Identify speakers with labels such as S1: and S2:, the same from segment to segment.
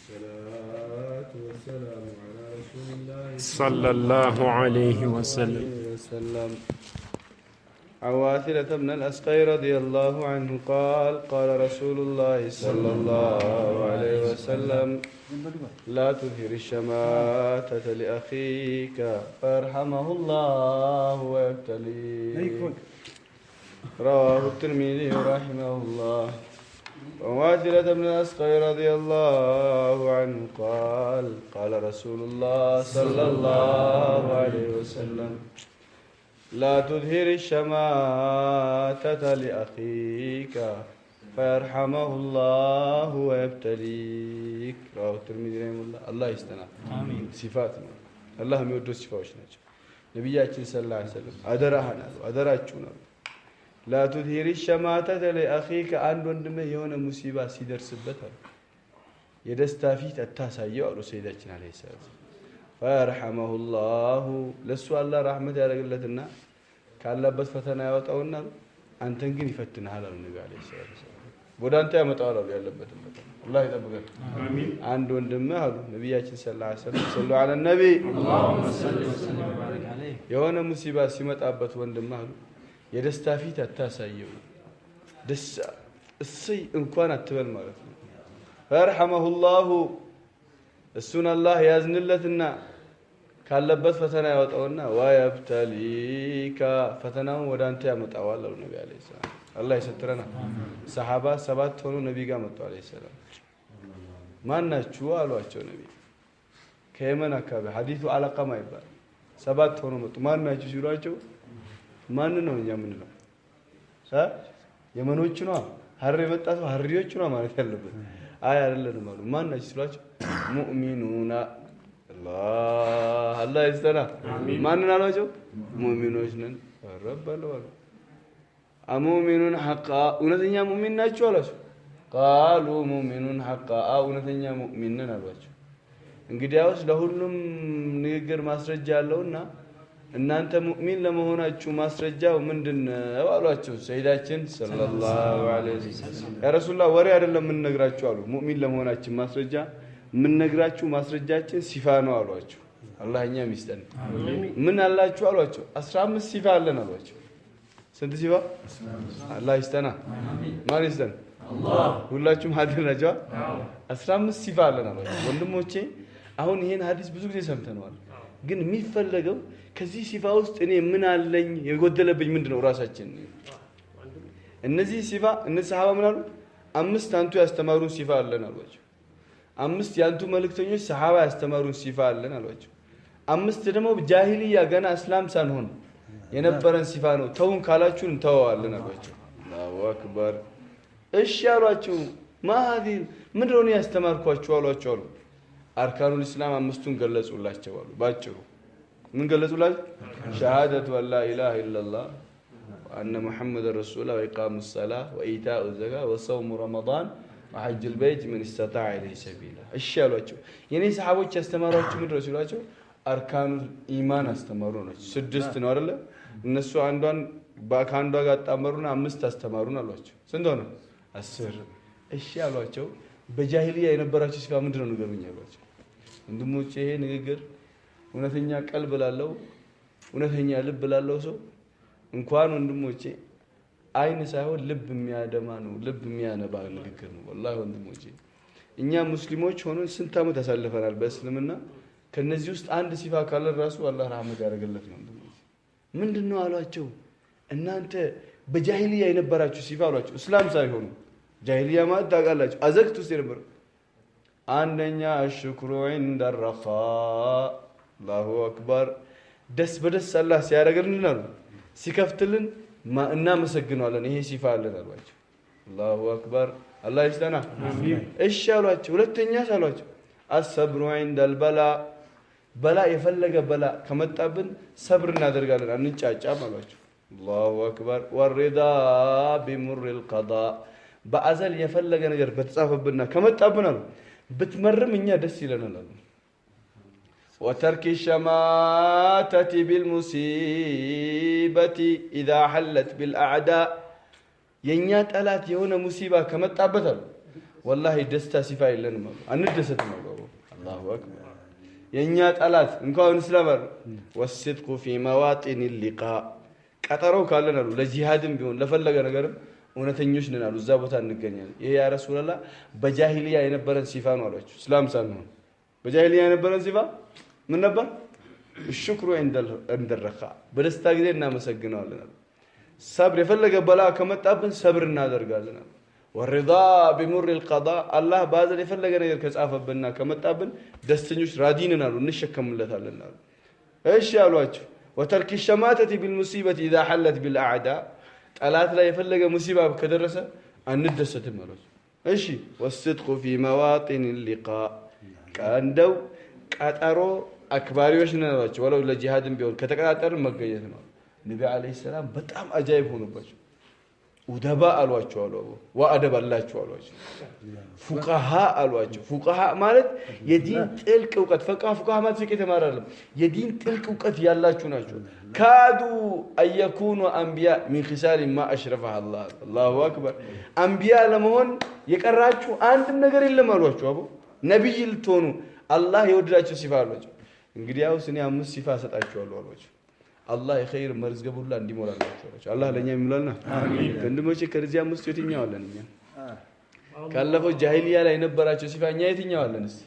S1: والصلاة والسلام على رسول الله
S2: صلى الله عليه وسلم.
S1: وسلم. عن واثلة بن الأسقي رضي الله عنه قال: قال رسول الله صلى الله عليه وسلم: لا تظهر الشماتة لأخيك فيرحمه الله ويبتليك. رواه الترمذي رحمه الله. وواثلة بن الأسقي رضي الله عنه قال: قال رسول الله صلى الله عليه وسلم: لا تظهر الشماتة لأخيك فيرحمه الله ويبتليك. رواه الترمذي رحمه الله. አላህ ይስጠና። ሲፋት ነው። አላህ የሚወደው ሲፋዎች ናቸው። ነቢያችን صلى الله عليه وسلم አደራህን አሉ፣ አደራችሁን አሉ። لا تظهر الشماتة لأخيك፣ አንድ ወንድምህ የሆነ ሙሲባ ሲደርስበት አሉ የደስታ ፊት አታሳየው አሉ ሰይዳችን عليه السلام። فيرحمه الله፣ ለእሱ አላህ ራህመት ያደርግለትና ካለበት ፈተና ያወጣውና አሉ አንተን ግን ይፈትንሃል አሉ ነቢ عليه الصلاة والسلام። ወደ አንተ ያመጣዋል አሉ ያለበትን ፈተና። አላህ ይጠብቀን። አንድ ወንድምህ አሉ ነቢያችን صلى الله عليه وسلم፣ صلوا على النبي፣ የሆነ ሙሲባ ሲመጣበት ወንድምህ አሉ የደስታ ፊት አታሳየው፣ ደስ እሰይ እንኳን አትበል ማለት ነው። فيرحمه الله፣ እሱን አላህ ያዝንለትና ካለበት ፈተና ያወጣውና ويبتليك፣ ፈተናውን ወደ አንተ ያመጣዋል አሉ ነቢ عليه السلام። አላህ ይሰትረናል። ሰሓባ ሰባት ሆኖ ነቢ ጋር መጡ عليه السلام። ማን ናችሁ አሏቸው ነቢ። ከየመን አካባቢ ሐዲሱ አለቀማ ይባላል። ሰባት ሆኖ መጡ። ማን ናችሁ ሲሏቸው ማን ነው እኛ የምንለው? የመኖቹ ነዋ። ሀረር የመጣ ሰው ሀረሪዎቹ ነዋ ማለት ያለበት። አይ አይደለንም አሉ። ማን ናችሁ ሲሏቸው مؤمنون። አላህ አላህ ይስጠና። ማንን አሏቸው? ሙእሚኖች ነን። ረበለው አሉ። أمؤمنون حقا፣ እውነተኛ ሙእሚን ናችሁ አሏቸው። قالوا مؤمنون حقا፣ እውነተኛ ሙእሚን ነን አሏቸው። እንግዲያውስ ለሁሉም ንግግር ማስረጃ አለውና እናንተ ሙእሚን ለመሆናችሁ ማስረጃው ምንድን ነው አሏቸው። ሰይዳችን صلى الله عليه وسلم يا رسول الله ወሬ አይደለም የምንነግራችሁ አሉ። ሙእሚን ለመሆናችን ማስረጃ የምንነግራችሁ ማስረጃችን ሲፋ ነው አሏቸው። አላህ እኛም ይስጠን። ምን አላችሁ አሏቸው። 15 ሲፋ አለን አሏቸው። ስንት ሲፋ? አላህ ይስጠና። ማን ይስጠን? ሁላችሁም ሀዲር ናቸው። 15 ሲፋ አለን አሏቸው። ወንድሞቼ አሁን ይሄን ሀዲስ ብዙ ጊዜ ሰምተነዋል። ግን የሚፈለገው ከዚህ ሲፋ ውስጥ እኔ ምን አለኝ፣ የጎደለብኝ ምንድን ነው? ራሳችን እነዚህ ሲፋ እነዚህ ሰሃባ ምን አሉ? አምስት አንቱ ያስተማሩን ሲፋ አለን አሏቸው። አምስት የአንቱ መልእክተኞች ሰሃባ ያስተማሩን ሲፋ አለን አሏቸው። አምስት ደግሞ ጃሂልያ ገና እስላም ሳንሆን የነበረን ሲፋ ነው፣ ተውን ካላችሁን እንተወዋለን አሏቸው። الله أكبر። እሺ አሏቸው። ما هذه፣ ምንድን ነው ያስተማርኳችሁ አሏቸው አሉ። أركان الإسلام አምስቱን ገለጹላቸው አሉ። ባጭሩ ምን ገለጹላቸው? شهادة أن لا إله إلا الله وأن محمدا رسول الله وإقام الصلاة وإيتاء الزكاة وصوم رمضان وحج البيت من استطاع إليه سبيلا። እሺ አሏቸው። የኔ ሰሓቦች ያስተማሯችሁ ምንድን ነው ሲሏቸው أركان الإيمان አስተማሩ ነው። ስድስት ነው አይደለ? እነሱ አንዷን ከአንዷ ጋር አጣመሩና አምስት አስተማሩን አሏቸው። ስንት ሆነ? 10። እሺ አሏቸው። በጃሂልያ የነበራቸው ሲፋ ምንድን ነው ንገሩኝ አሏቸው። ወንድሞቼ ይሄ ንግግር እውነተኛ ቀልብ ላለው፣ እውነተኛ ልብ ላለው ሰው እንኳን ወንድሞቼ አይን ሳይሆን ልብ የሚያደማ ነው፣ ልብ የሚያነባ ንግግር ነው። ወላሂ ወንድሞቼ እኛ ሙስሊሞች ሆነን ስንት ዓመት ያሳልፈናል በእስልምና። ከነዚህ ውስጥ አንድ ሲፋ ካለን ራሱ አላህ ረህመት ያደረገለት ነው። ወንድሞቼ ምንድን ነው አሏቸው። እናንተ በጃሂልያ የነበራችሁ ሲፋ አሏቸው። እስላም ሳይሆኑ ጃሂልያ ማለት ታውቃላችሁ፣ አዘቅት ውስጥ የነበረ። አንደኛ الشكر عند الرخاء። الله أكبر። ደስ በደስ አላህ ሲያደርግልን አሉ ሲከፍትልን እናመሰግነዋለን። ይሄ ሲፋ አለን አሏቸው። الله أكبر። አላህ ይስጠና። እሺ አሏቸው። ሁለተኛ አሏቸው الصبر عند البلاء፣ በላ የፈለገ በላ ከመጣብን ሰብር እናደርጋለን አንጫጫም አሏቸው። الله أكبر። والرضا بمر القضاء፣ በአዘል የፈለገ ነገር በተጻፈብንና ከመጣብን አሉ ብትመርም እኛ ደስ ይለናል አሉ። وترك الشماتة بالمصيبة إذا حلت بالأعداء፣ የእኛ ጠላት የሆነ ሙሲባ ከመጣበት አሉ ወላሂ ደስታ ሲፋ የለንም አሉ። አንደሰትም አሉ። አላሁ አክበር። የእኛ ጠላት እንኳን እስላም አሉ። ወስድቁ ፊ መዋጢን ሊቃ፣ ቀጠሮ ካለን አሉ ለጂሃድም ቢሆን ለፈለገ ነገርም እውነተኞች ነን አሉ። እዛ ቦታ እንገኛለን። ይሄ ያ ረሱላላህ በጃሂልያ የነበረን ሲፋ ነው አሏቸው። እስላም ሳንሆን በጃሂልያ የነበረን ሲፋ ምን ነበር? ሽክሩ ዐንደ ረኻ፣ በደስታ ጊዜ እናመሰግነዋለን አሉ። ሰብር፣ የፈለገ በላ ከመጣብን ሰብር እናደርጋለን አሉ። ወሪዳ ቢሙር ልቀዳ፣ አላህ ባዘን የፈለገ ነገር ከጻፈብንና ከመጣብን ደስተኞች ራዲንን አሉ፣ እንሸከምለታለን አሉ። እሺ አሏቸው። ወተርኪ ሸማተቲ ቢልሙሲበት ኢዛ ሐለት ቢልአዕዳ፣ ጠላት ላይ የፈለገ ሙሲባ ከደረሰ አንደሰትም አሏቸው። እሺ፣ ወስድቁ ፊ መዋጢን ሊቃ፣ እንደው ቀጠሮ አክባሪዎች ነን አሏቸው። ወለው ለጂሃድም ቢሆን ከተቀጣጠርን መገኘት ነው። ነቢ ዓለይሂ ሰላም በጣም አጃይብ ሆኑባቸው። ኡደባ አሏቸው አሉ። ወአደብ አላቸው አሏቸው። ፉቃሃ አሏቸው። ፉቃሃ ማለት የዲን ጥልቅ እውቀት፣ ፉቃሃ ማለት ፊቅህ የተማረ አይደለም። የዲን ጥልቅ እውቀት ያላችሁ ናቸው። كادوا أن يكونوا أنبياء من خصال ما أشرفها الله። አላሁ አክበር። አንቢያ ለመሆን የቀራችሁ አንድም ነገር የለም አሏቸው። አቦ ነቢይ ልትሆኑ አላህ የወደዳቸው ሲፋ አሏቸው። እንግዲያውስ እኔ 5 ሲፋ እሰጣችኋለሁ አሏቸው። አላህ የኸይር መዝገብ ሁላ እንዲሞላላቸው አሏቸው። አላህ ለኛ የሚሞላልና ወንድሞቼ፣ ከዚህ 5 የትኛው አለን እኛ? ካለፈው ጃሂልያ ላይ የነበራቸው ሲፋ እኛ የትኛው አለን? እስቲ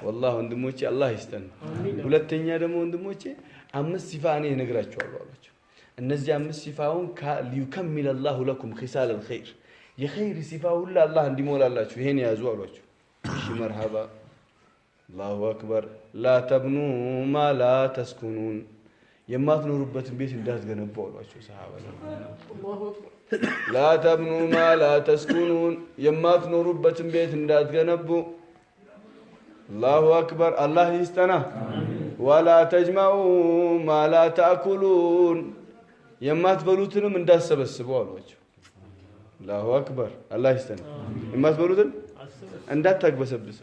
S1: ወላሂ ወንድሞቼ አላህ ይስጠን። ሁለተኛ ደግሞ ወንድሞቼ 5 ሲፋ እኔ እነግራችኋለሁ አሏቸው። እነዚህ 5 ሲፋውን ሊዩከሚል አላሁ ለኩም ኺሳል አልኸይር፣ የኸይር ሲፋ ሁላ አላህ እንዲሞላላችሁ ይሄን ያዙ አሏቸው። እሺ መርሐባ። አላሁ አክበር። ላ ተብኑ ማ ላ ተስኩኑን፣ የማትኖሩበትን ቤት እንዳትገነቡ አሏቸው ሰሃባ። ላ ተብኑ ማ ላ ተስኩኑን፣ የማትኖሩበትን ቤት እንዳትገነቡ። አላሁ አክበር። አላህ ይስጠና። ወላ ተጅመዑ ማ ላ ተአኩሉን፣ የማትበሉትንም እንዳትሰበስቡ አሏቸው። አላሁ አክበር። አላህ ይስጠና። የማትበሉትን እንዳታግበሰብሱ።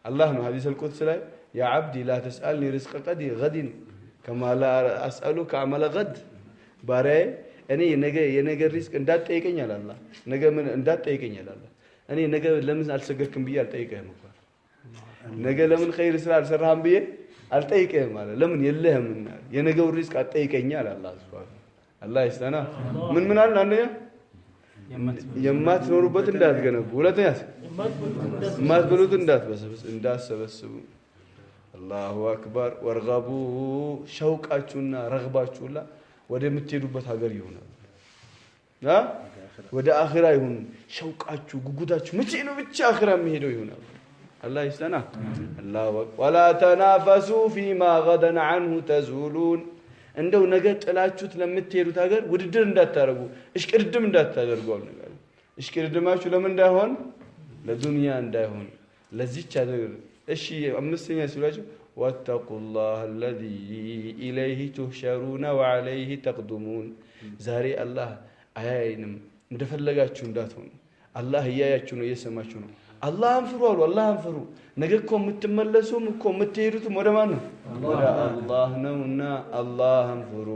S1: አላህ ነው ሐዲስ አልቁድስ ላይ ያ ዓብዲ ላ ተስአልኒ ሪዝቀ ገድን ከማ ላ አስአሉከ አመለ ገድ፣ ባሪያዬ እኔ የነገ ሪዝቅ እንዳትጠይቀኝ አለ አላህ። ነገ ምን እንዳትጠይቀኝ አለ አላህ። እኔ ነገ ለምን አልሰገድክም ብዬ አልጠይቅህም እኮ፣ ነገ ለምን ኸይር ስራ አልሰራህም ብዬ አልጠይቅህም አለ። ለምን የለህም የነገው ሪዝቅ አትጠይቀኝ አለ አላህ ሱብሓነሁ። አላህ ይስጠና። ምን ምን አለ? አንደኛ የማትኖሩበት እንዳትገነቡ፣ ሁለተኛ የማትበሉት እንዳትሰበስቡ። አላሁ አክበር። ወርገቡ፣ ሸውቃችሁና ረግባችሁላ ወደምትሄዱበት ሀገር ይሆናል። ወደ አኺራ ይሁን ሸውቃችሁ ጉጉታችሁ መቼ ነው ብቻ አኺራ የሚሄደው ይሆናል። አላህ ይስጠና። አላሁ አክበር። ወላ ተናፈሱ ፊማ ገደን ዐንሁ ተዙሉን፣ እንደው ነገ ጥላችሁት ለምትሄዱት ሀገር ውድድር እንዳታረጉ፣ እሽቅድድም እንዳታደርጉ አሉ። እሽቅድድማችሁ ለምን እንዳይሆን? ለዱንያ እንዳይሆን፣ ለዚች ሀገር። እሺ 5ኛ ሲሏቸው ወተቁላህ አለዚ ኢለይሂ ቱህሸሩነ ወዐለይሂ ተቅዱሙን፣ ዛሬ አላህ አያይንም እንደፈለጋችሁ እንዳትሆኑ። አላህ እያያችሁ ነው፣ እየሰማችሁ ነው። አላህን ፍሩ አሉ። አላህን ፍሩ። ነገ እኮ የምትመለሱም እኮ የምትሄዱትም ወደ ማን ነው? ወደ አላህ ነውና አላህን ፍሩ።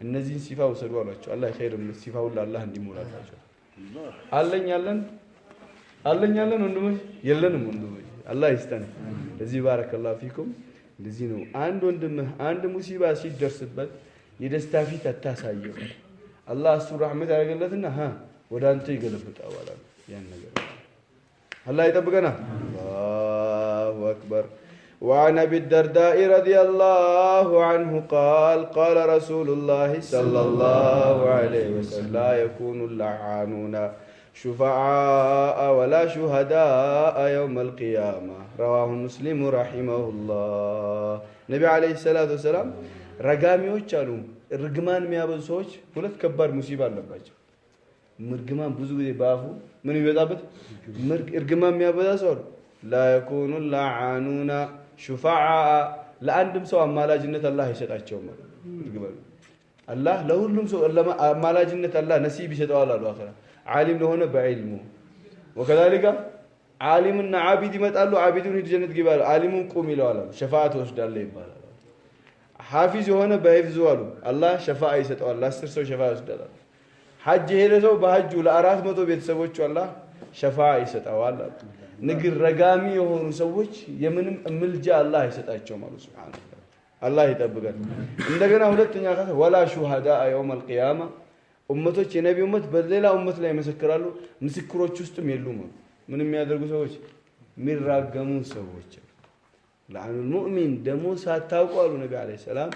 S1: እነዚህን ሲፋ ውሰዱ አሏቸው። አላህ ኸይር ሲፋ ሁላ አላህ እንዲሞላላቸው። አለኝ አለን አለኝ አለን ወንድሞች፣ የለንም ወንድሞች። አላህ ይስጠን። እዚህ ባረከላሁ ፊኩም። እንደዚህ ነው። አንድ ወንድምህ አንድ ሙሲባ ሲደርስበት የደስታ ፊት አታሳየው። አላህ እሱ ረህመት ያደርግለትና ወደ አንተ ይገለብጠዋል ያን ነገር። አላህ ይጠብቀና። አላሁ አክበር። وعن أبي الدرداء رضي الله عنه قال قال رسول الله صلى الله عليه وسلم لا يكون اللعانون شفعاء ولا شهداء يوم القيامة رواه مسلم رحمه الله። ነቢ ዓለይሂ ሰላቱ ወሰላም ረጋሚዎች አሉ፣ ርግማን የሚያበዙ ሰዎች ሁለት ከባድ ሙሲባ አለባቸው። እርግማን ብዙ ጊዜ በአፉ ምን ይበዛበት? እርግማን የሚያበዛ ሰው አሉ ላ የኩኑ ለዓኑና ሹፋዓ፣ ለአንድም ሰው አማላጅነት አላህ አይሰጣቸውም። አላህ ለሁሉም ሰው አማላጅነት አላህ ነሲብ ይሰጠዋል አሉ። አኺራ ዓሊም ለሆነ በዒልሙ ወከዛሊከ ዓሊምና ዓቢድ ይመጣሉ። ዓቢዱን ሂድ ጀነት ግባ፣ ዓሊሙን ቁም ይለዋል አሉ። ሸፋዓ ትወስዳለህ ይባላል። ሐፊዝ የሆነ በሂፍዙ አሉ አላህ ሸፋዓ ይሰጠዋል። ለ10 ሰው ሸፋዓ ይወስዳል። ሐጅ የሄደ ሰው በሐጁ ለ400 ቤተሰቦቹ አላህ ሸፋዓ ይሰጠዋል አሉ። ንግር ረጋሚ የሆኑ ሰዎች የምንም ምልጃ አላህ አይሰጣቸውም አሉ سبحانه وتعالى። አላህ ይጠብቀን። እንደገና ሁለተኛ ولا شهداء يوم القيامة ኡመቶች የነቢ ኡመት በሌላ ኡመት ላይ ይመሰክራሉ፣ ምስክሮች ውስጥም የሉም አሉ። ምን የሚያደርጉ ሰዎች? የሚራገሙ ሰዎች። لعن المؤمن ደግሞ ሳታውቁ አሉ ነቢ عليه السلام፣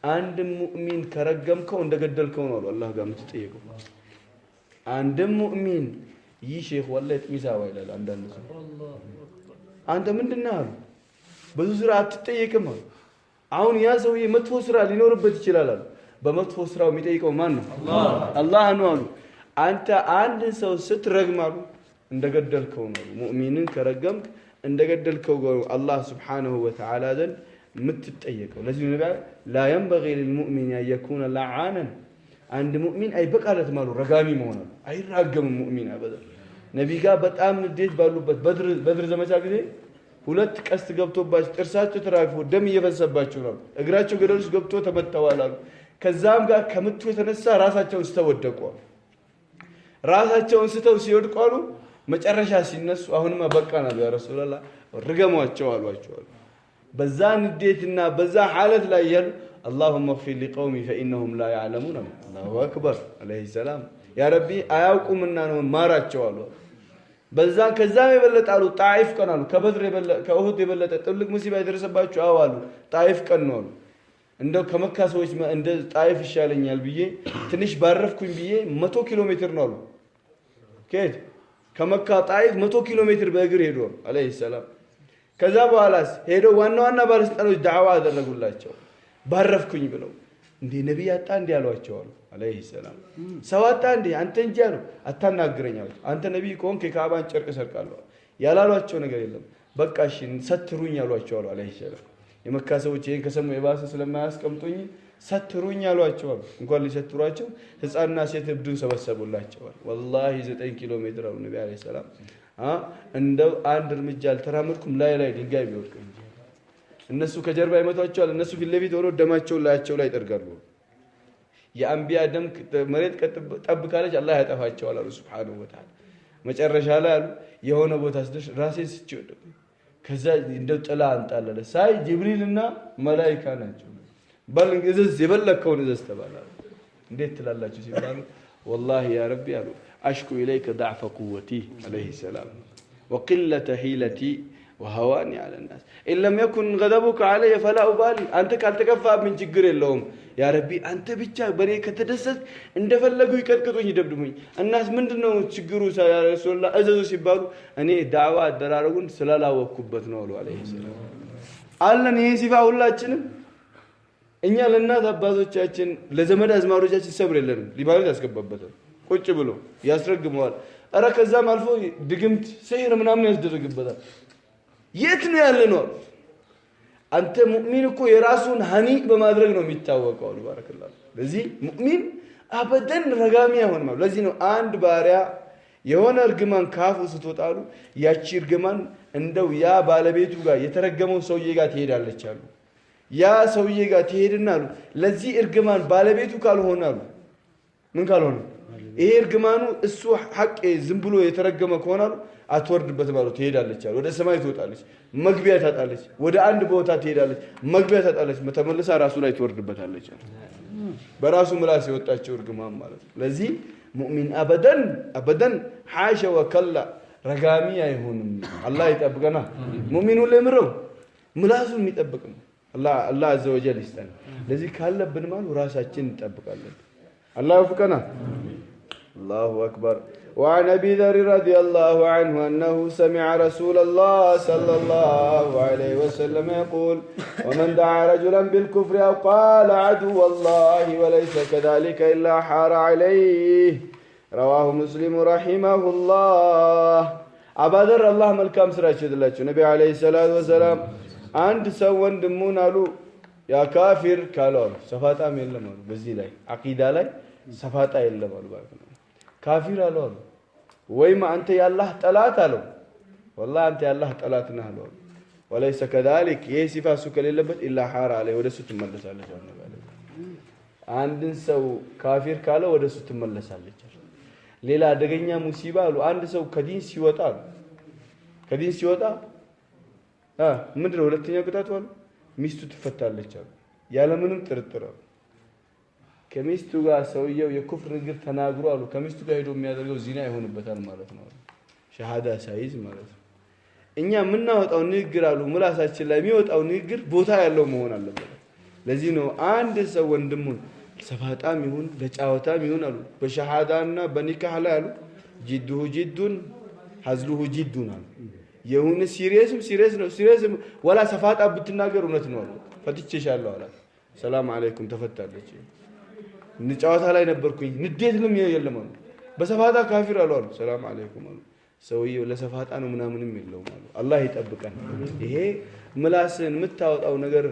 S1: አንድም ሙእሚን ከረገምከው እንደገደልከው ነው አሉ አላህ ጋር የምትጠየቀው። አንድም ሙእሚን ይህ ሼክ ወላሂ ጥሚሳዋ ይላል አንዳንድ ሰው። አንተ ምንድን ነህ አሉ፣ ብዙ ስራ አትጠየቅም አሉ። አሁን ያ ሰውዬ መጥፎ ስራ ሊኖርበት ይችላል አሉ። በመጥፎ ስራው የሚጠይቀው ማን ነው? አላህ ነው አሉ። አንተ አንድ ሰው ስትረግም አሉ እንደገደልከው ነው። ሙእሚንን ከረገምክ እንደገደልከው አላህ سبحانه وتعالى ዘንድ የምትጠየቀው። ለዚህ ነው ነቢ لا ينبغي للمؤمن أن يكون لعانا፣ አንድ ሙእሚን አይበቃለትም አሉ ረጋሚ መሆን አሉ። አይራገምም ሙእሚን አበዳ። ነቢ ጋር በጣም ንዴት ባሉበት በድር ዘመቻ ጊዜ ሁለት ቀስት ገብቶባቸው ጥርሳቸው ተራግፎ ደም እየፈሰባቸው ነው። እግራቸው ገደል ውስጥ ገብቶ ተመተዋል አሉ። ከዛም ጋር ከምቱ የተነሳ ራሳቸውን ስተው ወደቁ አሉ። ራሳቸውን ስተው ሲወድቁ አሉ መጨረሻ ሲነሱ አሁንማ በቃን አሉ፣ يا رسول الله ርገሟቸው አሏቸው አሉ። በዛ ንዴትና በዛ ሐለት ላይ እያሉ اللهم اغفر لقومي فإنهم لا يعلمون አሉ። الله أكبر عليه السلام يا ربي አያውቁምና ነው ማራቸው አሉ። በዛ ከዛም የበለጠ አሉ ጣይፍ ቀን አሉ። ከበድር የበለጠ ከኡሁድ የበለጠ ትልቅ ሙሲባ የደረሰባቸው አዎ አሉ ጣይፍ ቀን ነው አሉ። እንደው ከመካ ሰዎች እንደ ጣይፍ ይሻለኛል ብዬ ትንሽ ባረፍኩኝ ብዬ 100 ኪሎ ሜትር ነው አሉ። ከየት ከመካ ጣይፍ 100 ኪሎ ሜትር በእግር ሄዱ عليه السلام። ከዛ በኋላስ ሄደው ዋና ዋና ባለስልጣኖች ዳዕዋ አደረጉላቸው። ባረፍኩኝ ብለው እንዴ ነቢይ አጣ እንዴ አሏቸው አሉ عليه السلام። ሰው አጣ እንዴ አንተ እንጂ አሉ አታናግረኝ አሏቸው። አንተ ነቢይ ከሆንክ የካዕባን ጨርቅ እሰርቃለሁ ያላሏቸው ነገር የለም። በቃ እሺ ሰትሩኝ አሏቸው አሉ عليه السلام። የመካ ሰዎች ይሄን ከሰሙ የባሰ ስለማያስቀምጡኝ ሰትሩኝ አሏቸው አሉ። እንኳን ሊሰትሯቸው ህፃንና ሴት እብዱን ሰበሰቡላቸዋል። ወላሂ 9 ኪሎ ሜትር አሉ ነቢ عليه السلام። እንደው አንድ እርምጃ አልተራመድኩም ላይ ላይ ድንጋይ ቢወድቅ እንጂ እነሱ ከጀርባ ይመቷቸዋል፣ እነሱ ፊት ለፊት ሆኖ ደማቸውን ላያቸው ላይ ይጠርጋሉ። የአንቢያ ደም መሬት ጠብ ካለች አላህ ያጠፋቸዋል አሉ سبحانه وتعالى። መጨረሻ ላይ አሉ የሆነ ቦታ ስደርስ ራሴን ስቼ ወደቅኩኝ። ከዛ እንደው ጥላ አንጣለለ ሳይ ጅብሪልና መላኢካ ናቸው። በል እዘዝ የበለከውን እዘዝ ተባለ። እንዴት ትላላችሁ ሲባሉ والله يا ربي አሉ أشكو إليك ضعف قوتي عليه السلام وقلة حيلتي وهواني على الناس إن لم يكن غضبك علي فلا أبالي። አንተ ካልተከፋብኝ ችግር የለውም يا ربي፣ አንተ ብቻ በእኔ ከተደሰት እንደፈለጉ ይቀጥቅጡኝ፣ ይደብድቡኝ። እናስ ምንድነው ችግሩ يا رسول الله እዘዙ ሲባሉ እኔ ዳዕዋ አደራረጉን ስላላወቅኩበት ነው አሉ عليه السلام። አለን ይሄ ሲፋ ሁላችንም እኛ ለእናት አባቶቻችን ለዘመድ አዝማዶቻችን ሰብር የለንም። ሊባኖስ ያስገባበታል ቁጭ ብሎ ያስረግመዋል። ኧረ ከዛም አልፎ ድግምት ስሕር ምናምን ያስደርግበታል። የት ነው ያለ ነው? አንተ ሙእሚን እኮ የራሱን ሀኒ በማድረግ ነው የሚታወቀው አሉ ባረከላሁ። ለዚህ ሙእሚን አበደን ረጋሚ አይሆንም አሉ። ለዚህ ነው አንድ ባሪያ የሆነ እርግማን ካፉ ስትወጣሉ ያቺ እርግማን እንደው ያ ባለቤቱ ጋር የተረገመው ሰውዬ ጋር ትሄዳለች አሉ። ያ ሰውዬ ጋር ትሄድና አሉ ለዚህ እርግማን ባለቤቱ ካልሆነ አሉ ምን ካልሆነ ይሄ እርግማኑ እሱ ሐቅ ዝም ብሎ የተረገመ ከሆነ አሉ አትወርድበትም አሉ። ትሄዳለች አሉ ወደ ሰማይ ትወጣለች፣ መግቢያ ታጣለች። ወደ አንድ ቦታ ትሄዳለች፣ መግቢያ ታጣለች። ተመልሳ ራሱ ላይ ትወርድበታለች አሉ። በራሱ ምላስ የወጣቸው እርግማን ማለት ነው። ለዚህ ሙእሚን አበደን አበደን ሓሸ ወከላ ረጋሚ አይሆንም። አላህ ይጠብቀና። ሙእሚን ሁሌ ምረው ምላሱን የሚጠብቅ ነው። አላህ عز وجل ይስጠን። ለዚህ ካለብን ማሉ ራሳችን እንጠብቃለን። አላህ ይወፍቀና። الله أكبر። وعن أبي ذر رضي الله عنه أنه سمع رسول الله صلى الله عليه وسلم يقول ومن دعا رجلا بالكفر أو قال عدو الله وليس كذلك إلا حار عليه رواه مسلم رحمه الله። አባ ዘር አላህ መልካም ስራ ይችላቸው። ነቢ عليه الصلاة والسلام አንድ ሰው ወንድሙን አሉ ያ ካፊር ካለው አሉ ሰፋጣም የለም አሉ። በዚህ ላይ አቂዳ ላይ ሰፋጣ የለም አሉ። ካፊር አለው አሉ ወይም አንተ ያላህ ጠላት አለው። ወላሂ አንተ ያላህ ጠላት ነህ አለው። ወለይሰ ከዛሊክ ይሄ ሲፋ እሱ ከሌለበት ኢላ ሐራ አለይ ወደ እሱ ትመለሳለች አሉ። አንድን ሰው ካፊር ካለው ወደ እሱ ትመለሳለች። ሌላ አደገኛ ሙሲባ አሉ፣ አንድ ሰው ከዲን ሲወጣ አሉ፣ ከዲን ሲወጣ ምንድነው ሁለተኛው ቅጣቱ አሉ? ሚስቱ ትፈታለች አሉ፣ ያለምንም ጥርጥር አሉ። ከሚስቱ ጋር ሰውየው የኩፍር ንግግር ተናግሮ አሉ ከሚስቱ ጋር ሄዶ የሚያደርገው ዚና ይሆንበታል ማለት ነው አሉ። ሸሃዳ ሳይዝ ማለት ነው። እኛ የምናወጣው ንግግር አሉ ምላሳችን ላይ የሚወጣው ንግግር ቦታ ያለው መሆን አለበት። ለዚህ ነው አንድ ሰው ወንድሙን ሰፋጣም ይሁን ለጫወታም ይሁን አሉ በሸሃዳና በኒካህ ላይ አሉ جده جد هزله جد አሉ። የሆነ serious ም serious ነው፣ serious ም ወላ ሰፋጣ ብትናገር እውነት ነው አሉ። ፈትቼሻለሁ አላት። ሰላም አለይኩም ተፈታለች። ጨዋታ ላይ ነበርኩኝ ንዴትንም የለም አሉ። በሰፋጣ ካፊር አሉ አሉ። ሰላም አለይኩም አሉ። ሰውየው ለሰፋጣ ነው ምናምንም የለውም አሉ። አላህ ይጠብቀን። ይሄ ምላስን የምታወጣው ነገር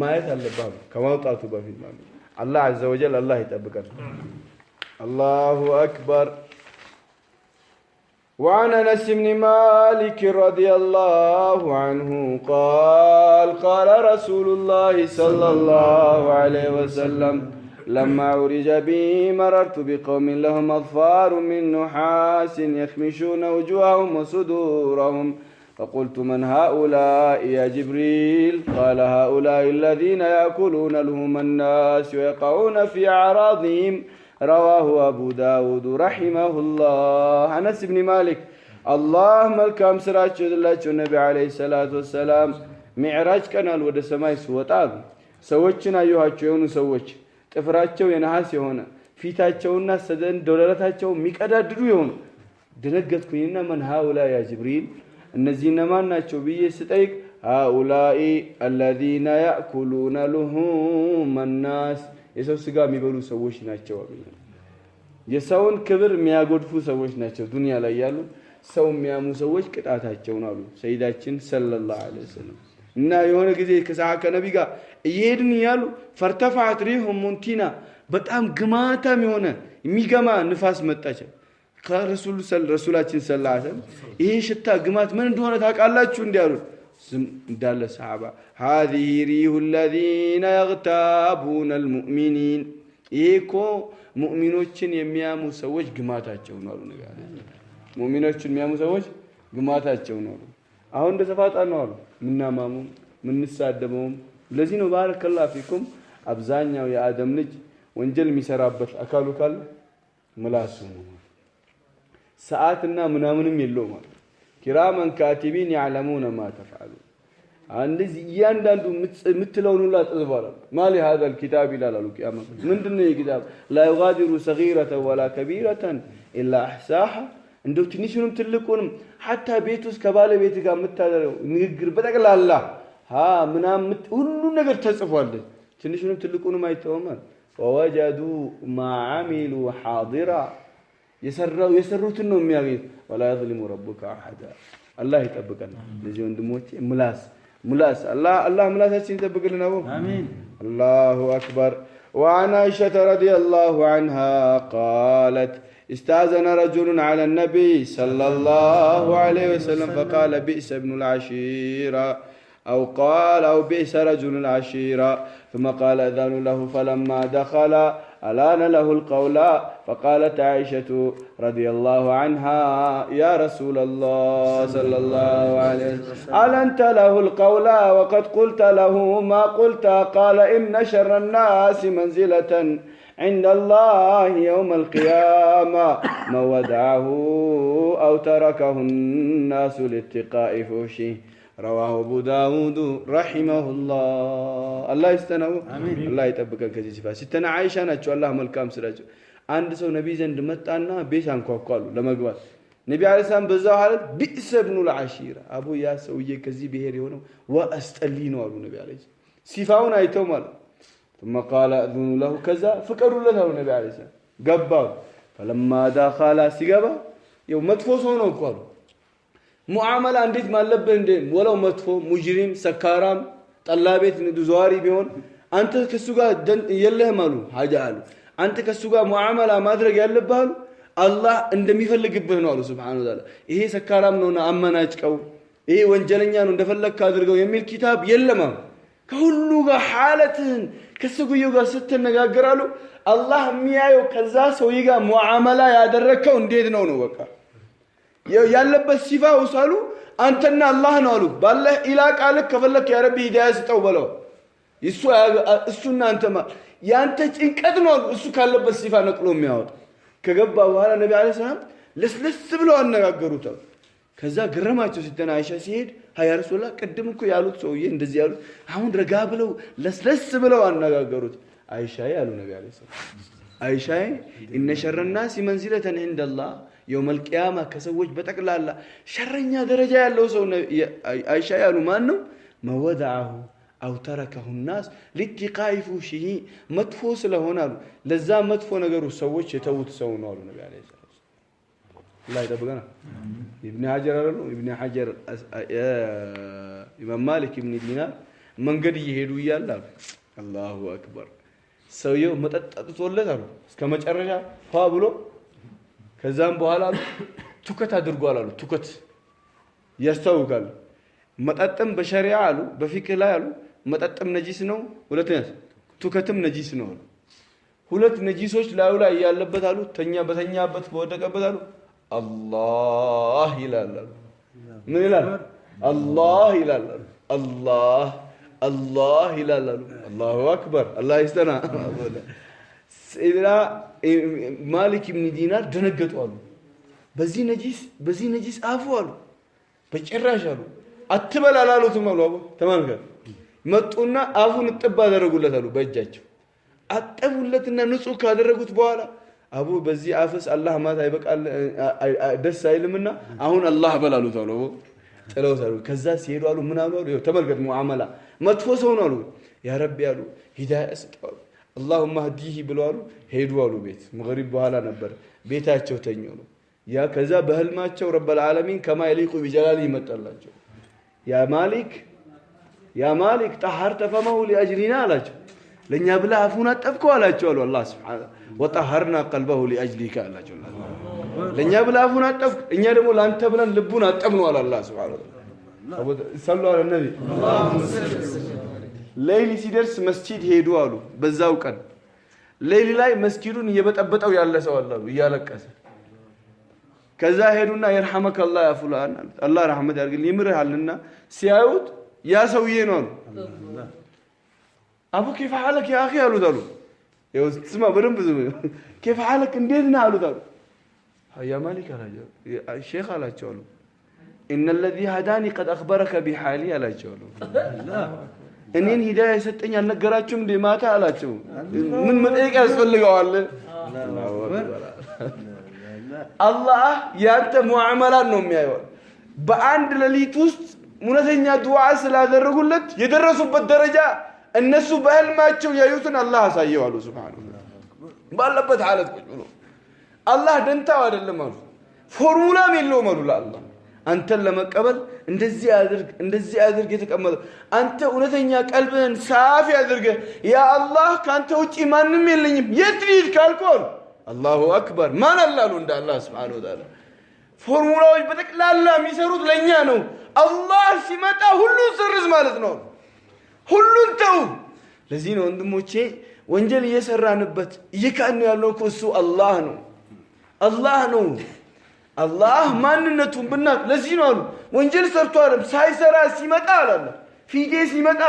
S1: ማየት አለብህ አሉ ከማውጣቱ በፊት ማለት ነው። አላህ عز وجل አላህ ይጠብቀን። الله أكبر። وعن أنس بن مالك رضي الله عنه قال قال رسول الله صلى الله عليه وسلم لما عرج بي مررت بقوم لهم أظفار من نحاس يخمشون وجوههم وصدورهم فقلت من هؤلاء يا جبريل؟ قال هؤلاء الذين يأكلون لحوم الناس ويقعون في أعراضهم. رواه أبو داود رحمه الله። አነስ ብን ማሊክ አላህ መልካም ስራቸው ይላቸው ነቢ عليه الصلاة والسلام ሚዕራጅ ቀናል ወደ ሰማይ ስወጣ አሉ ሰዎችን አየኋቸው። የሆኑ ሰዎች ጥፍራቸው የነሐስ የሆነ ፊታቸውና ሰደን ደረታቸው የሚቀዳድዱ የሆኑ። ደነገጥኩኝና من هؤلاء يا جبريل፣ እነዚህ እነማን ናቸው ብዬ ስጠይቅ هؤلاء الذين يأكلون لحوم الناس፣ የሰው ስጋ የሚበሉ ሰዎች ናቸው አሉኝ። የሰውን ክብር የሚያጎድፉ ሰዎች ናቸው። ዱንያ ላይ ያሉ ሰው የሚያሙ ሰዎች ቅጣታቸው ነው አሉ ሰይዳችን صلى الله عليه وسلم። እና የሆነ ጊዜ ከሰሃ ከነቢ ጋር እየሄድን እያሉ فارتفعت ريح منتنة፣ በጣም ግማታም የሆነ የሚገማ ንፋስ መጣች። ከረሱሉ ረሱላችን صلى الله عليه وسلم ይሄ ሽታ ግማት ምን እንደሆነ ታውቃላችሁ? እንዲህ አሉ። ዝም እንዳለ ሰሃባ هذه ريح الذين يغتابون المؤمنين፣ ይሄ እኮ ሙእሚኖችን የሚያሙ ሰዎች ግማታቸው ነው አሉ። ነገር ሙእሚኖችን የሚያሙ ሰዎች ግማታቸው ነው አሉ። አሁን እንደ ሰፋጣ ነው አሉ ምናማሙም ምንሳደበውም። ለዚህ ነው بارك الله فيكم አብዛኛው የአደም ልጅ ወንጀል የሚሰራበት አካሉ ካለ ምላሱ ነው። ሰዓትና ምናምንም የለውም አሉ። كراما كاتبين يعلمون ما تفعلون። እንደዚህ እያንዳንዱ የምትለውን ሁላ ጽፏል። مال هذا الكتاب ይላል አሉ ቂያማ። ምንድነው ይህ ኪታብ? لا يغادر صغيرة ولا كبيرة إلا أحصاها። እንደው ትንሹንም ትልቁንም حتى ቤት ውስጥ ከባለቤት ጋር የምታደርገው ንግግር በጠቅላላ ምናምን ሁሉ ነገር ተጽፏል። ትንሹንም ትልቁንም አይተውም። ووجدوا ما عملوا حاضرا፣ የሰሩትን ነው የሚያገኙት። ولا يظلم ربك أحدا። አላህ ይጠብቀን። እነዚህ ወንድሞቼ ምላስ ምላስ አላህ አላህ ምላሳችን ይጠብቅልን። አቦ
S3: አሚን።
S1: الله أكبر። وعن عائشة رضي الله عنها قالت استأذن رجل على النبي صلى الله عليه وسلم فقال بئس ابن العشيرة أو قال أو بئس رجل العشيرة، ثم قال ائذنوا له، فلما دخل ألان له القول. فقالت عائشة رضي الله عنها يا رسول الله صلى الله عليه وسلم ألنت له القول وقد قلت له ما قلت؟ قال إن شر الناس منزلة عند الله يوم القيامة من ودعه أو تركه الناس لاتقاء فحشه. رواه أبو داود رحمه الله። አላህ ይስተነው አላህ ይጠብቀን ከዚህ ሲፋ። ስተና አይሻ ናቸው። አላህ መልካም ስራቸው። አንድ ሰው ነቢ ዘንድ መጣና ቤት አንኳኳሉ ለመግባት። ነቢ عليه السلام በዛው ሐለት بئس ابن العشيرة፣ አቦ ያ ሰውዬ ከዚህ ብሔር የሆነው ወአስጠሊ ነው አሉ ነቢ عليه السلام። ሲፋውን አይተው ማለት ثم قال ائذنوا له፣ ከዛ ፍቀዱለት አሉ ነቢ عليه السلام። ገባ። فلما دخل ሲገባ ያው መጥፎ ሰው ነው እኮ አሉ። ሙዓመላ እንዴት ማለብህ እንዴ ወለው መጥፎ مجرم ሰካራም ጠላ ቤት ዘዋሪ ቢሆን አንተ ከሱ ጋር የለህም አሉ ሀጃ አሉ። አንተ ከሱ ጋር ሙዓመላ ማድረግ ያለብህ አሉ አላህ እንደሚፈልግብህ ነው አሉ سبحانه وتعالى። ይሄ ሰካራም ነውና አመናጭቀው፣ ይሄ ወንጀለኛ ነው እንደፈለግክ አድርገው የሚል ኪታብ የለም አሉ። ከሁሉ ጋር ሐለትህን ከሰውየው ጋር ስትነጋገር አሉ አላህ የሚያየው ከዛ ሰውዬ ጋር ሙዓመላ ያደረግከው እንዴት ነው ነው በቃ ያለበት ሲፋ ውሳሉ አንተና አላህ ነው አሉ። ባለህ ኢላ ቃልህ ከፈለክ ያ ረቢ ሂዳያ ስጠው በለው። እሱና አንተ ያንተ ጭንቀት ነው አሉ። እሱ ካለበት ሲፋ ነቅሎ የሚያወጣ ከገባ በኋላ ነቢ ዓለይሂ ሰላም ልስልስ ብለው አነጋገሩት አሉ። ከዛ ግረማቸው ሲተና አይሻ ሲሄድ ያ ረሱላህ ቅድም እኮ ያሉት ሰውዬ እንደዚህ ያሉት አሁን ረጋ ብለው ለስለስ ብለው አነጋገሩት። አይሻዬ አሉ ነቢ ዓለይሂ ሰላም አይሻዬ إن شر الناس منزلة عند الله يوم القيامة ከሰዎች በጠቅላላ ሸረኛ ደረጃ ያለው ሰው አይሻዬ አሉ ማን ነው? من وضعه أو تركه الناس لاتقاء فحشه መጥፎ ስለሆነ አሉ ለዛ መጥፎ ነገሩ ሰዎች የተዉት ሰው ነው አሉ ነቢ ዓለይሂ ሰላም። አላህ ይጠብቀና። ኢብን ሐጀር አሉ ኢብን ሐጀር ኢማም ማሊክ ኢብን ዲናር መንገድ እየሄዱ እያለ አሉ አላሁ አክበር ሰውየው መጠጥ ጠጥቶለት አሉ እስከ መጨረሻ ፏ ብሎ ከዛም በኋላ አሉ ትውከት አድርጓል አሉ። ትውከት ያስታውቃል። መጠጥም በሸሪዓ አሉ በፊቅህ ላይ አሉ መጠጥም ነጂስ ነው፣ ሁለተኛ ትውከትም ነጂስ ነው አሉ። ሁለት ነጂሶች ላዩ ላይ ያለበት አሉ ተኛ በተኛበት በወደቀበት አሉ አላህ ይላል አሉ። ምን ይላል? አላህ ይላል አሉ። አላህ አላህ ይላል አሉ። አላሁ አክበር አላህ ይስጠና። ሰይድና ማሊክ ኢብን ዲናር ደነገጡ አሉ። በዚህ ነጂስ አፉ አሉ በጭራሽ አሉ አትበል አላሉትም አሉ። አቡ ተመልከት፣ መጡና አፉን እጥብ አደረጉለት አሉ። በእጃቸው አጠቡለትና ንጹህ ካደረጉት በኋላ አቡ በዚህ አፍስ አላህ ማት አይበቃል ደስ አይልምና አሁን አላህ በል አሉት አሉ። አቡ ጥለውት አሉ። ከዛ ሲሄዱ አሉ ምን አሉ አሉ ተመልከት፣ ሙዓመላ መጥፎ ሰው ነው አሉ። ያ ረቢ አሉ ሂዳያ ስጠው አሉ። አላሁመ ህዲሂ ብለው አሉ ሄዱ አሉ። ቤት መግሪብ በኋላ ነበር ቤታቸው ተኙ አሉ። ያ ከዛ በህልማቸው رب العالمين كما يليق بجلاله ይመጣላቸው። يا مالك يا مالك طهرت فمه لأجلنا አላቸው። ለእኛ ብለህ አፉን አጠብከው አላቸው አሉ አላህ سبحانه وطهرنا قلبه لأجلك አላቸው። ለእኛ ብለህ አፉን አጠብክ፣ እኛ ደግሞ ለአንተ ብለን ልቡን አጠብነው አለ አላህ سبحانه وتعالى። صلوا على النبي። ሌሊ ሲደርስ መስጂድ ሄዱ አሉ። በዛው ቀን ሌሊ ላይ መስጂዱን እየበጠበጠው ያለ ሰው አለ አሉ እያለቀሰ። ከዛ ሄዱና يرحمك الله يا فلان አሉት። አላህ ረሕመት ያድርግልህ ይምርሃልና ሲያዩት ያ ሰውዬ ነው አሉ። አቡ كيف حالك يا أخي አሉት አሉ። ይኸው ስማ በደንብ ዝም كيف حالك እንዴት ነህ አሉት አሉ። يا ማሊክ አላቸው ሼክ አላቸው አሉ إن الذي هداني قد أخبرك بحالي አላቸው አሉ። እኔን ሂዳያ የሰጠኝ አልነገራችሁም እንዴ ማታ አላቸው። ምን መጠየቅ ያስፈልገዋል? አላህ ያንተ ሙዓመላን ነው የሚያየው። በአንድ ሌሊት ውስጥ እውነተኛ ዱዓ ስላደረጉለት የደረሱበት ደረጃ እነሱ በህልማቸው ያዩትን አላህ አሳየው አሉ። ሱብሓነሁ ባለበት ሐለት ቁጭ ብሎ አላህ ደንታው አይደለም አሉ። ፎርሙላም የለውም አሉ ለአላህ አንተን ለመቀበል እንደዚህ አድርግ እንደዚህ አድርግ የተቀመጠ አንተ እውነተኛ ቀልብህን ሳፊ አድርገህ ያ አላህ ከአንተ ውጪ ማንም የለኝም የት ልሂድ ካልኩ አሉ አላሁ አክበር ማን አለ አሉ እንደ አላህ سبحانه وتعالى። ፎርሙላዎች በጠቅላላ የሚሰሩት ለእኛ ነው። አላህ ሲመጣ ሁሉን ስርዝ ማለት ነው። ሁሉን ተው። ለዚህ ነው ወንድሞቼ ወንጀል እየሰራንበት እየካድን ያለው እኮ እሱ አላህ ነው። አላህ ነው። አላህ ማንነቱን ብናቅ ለዚህ ነው አሉ ወንጀል ሰርቶ አይደለም ሳይሰራ ሲመጣ አላለ ፊቴ ሲመጣ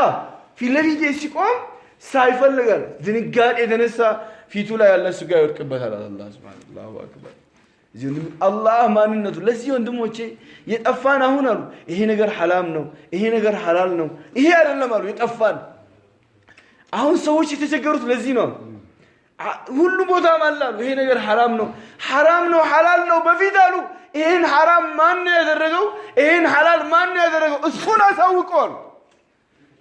S1: ፊት ለፊቴ ሲቆም ሳይፈልጋል ድንጋጤ የተነሳ ፊቱ ላይ ያለ ስጋ ይወድቅበታል። አላህ ሱብሓነሁ አላሁ አክበር። እዚህ ወንድም አላህ ማንነቱ ለዚህ ወንድሞቼ የጠፋን አሁን አሉ ይሄ ነገር ሐላም ነው፣ ይሄ ነገር ሐላል ነው፣ ይሄ አይደለም አሉ የጠፋን። አሁን ሰዎች የተቸገሩት ለዚህ ነው። ሁሉ ቦታም አለ አሉ ይሄ ነገር ሐራም ነው፣ ሐራም ነው፣ ሐላል ነው በፊት አሉ ይሄን ሐራም ማን ነው ያደረገው? ይሄን ሐላል ማን ነው ያደረገው? እሱን አሳውቀው አሉ።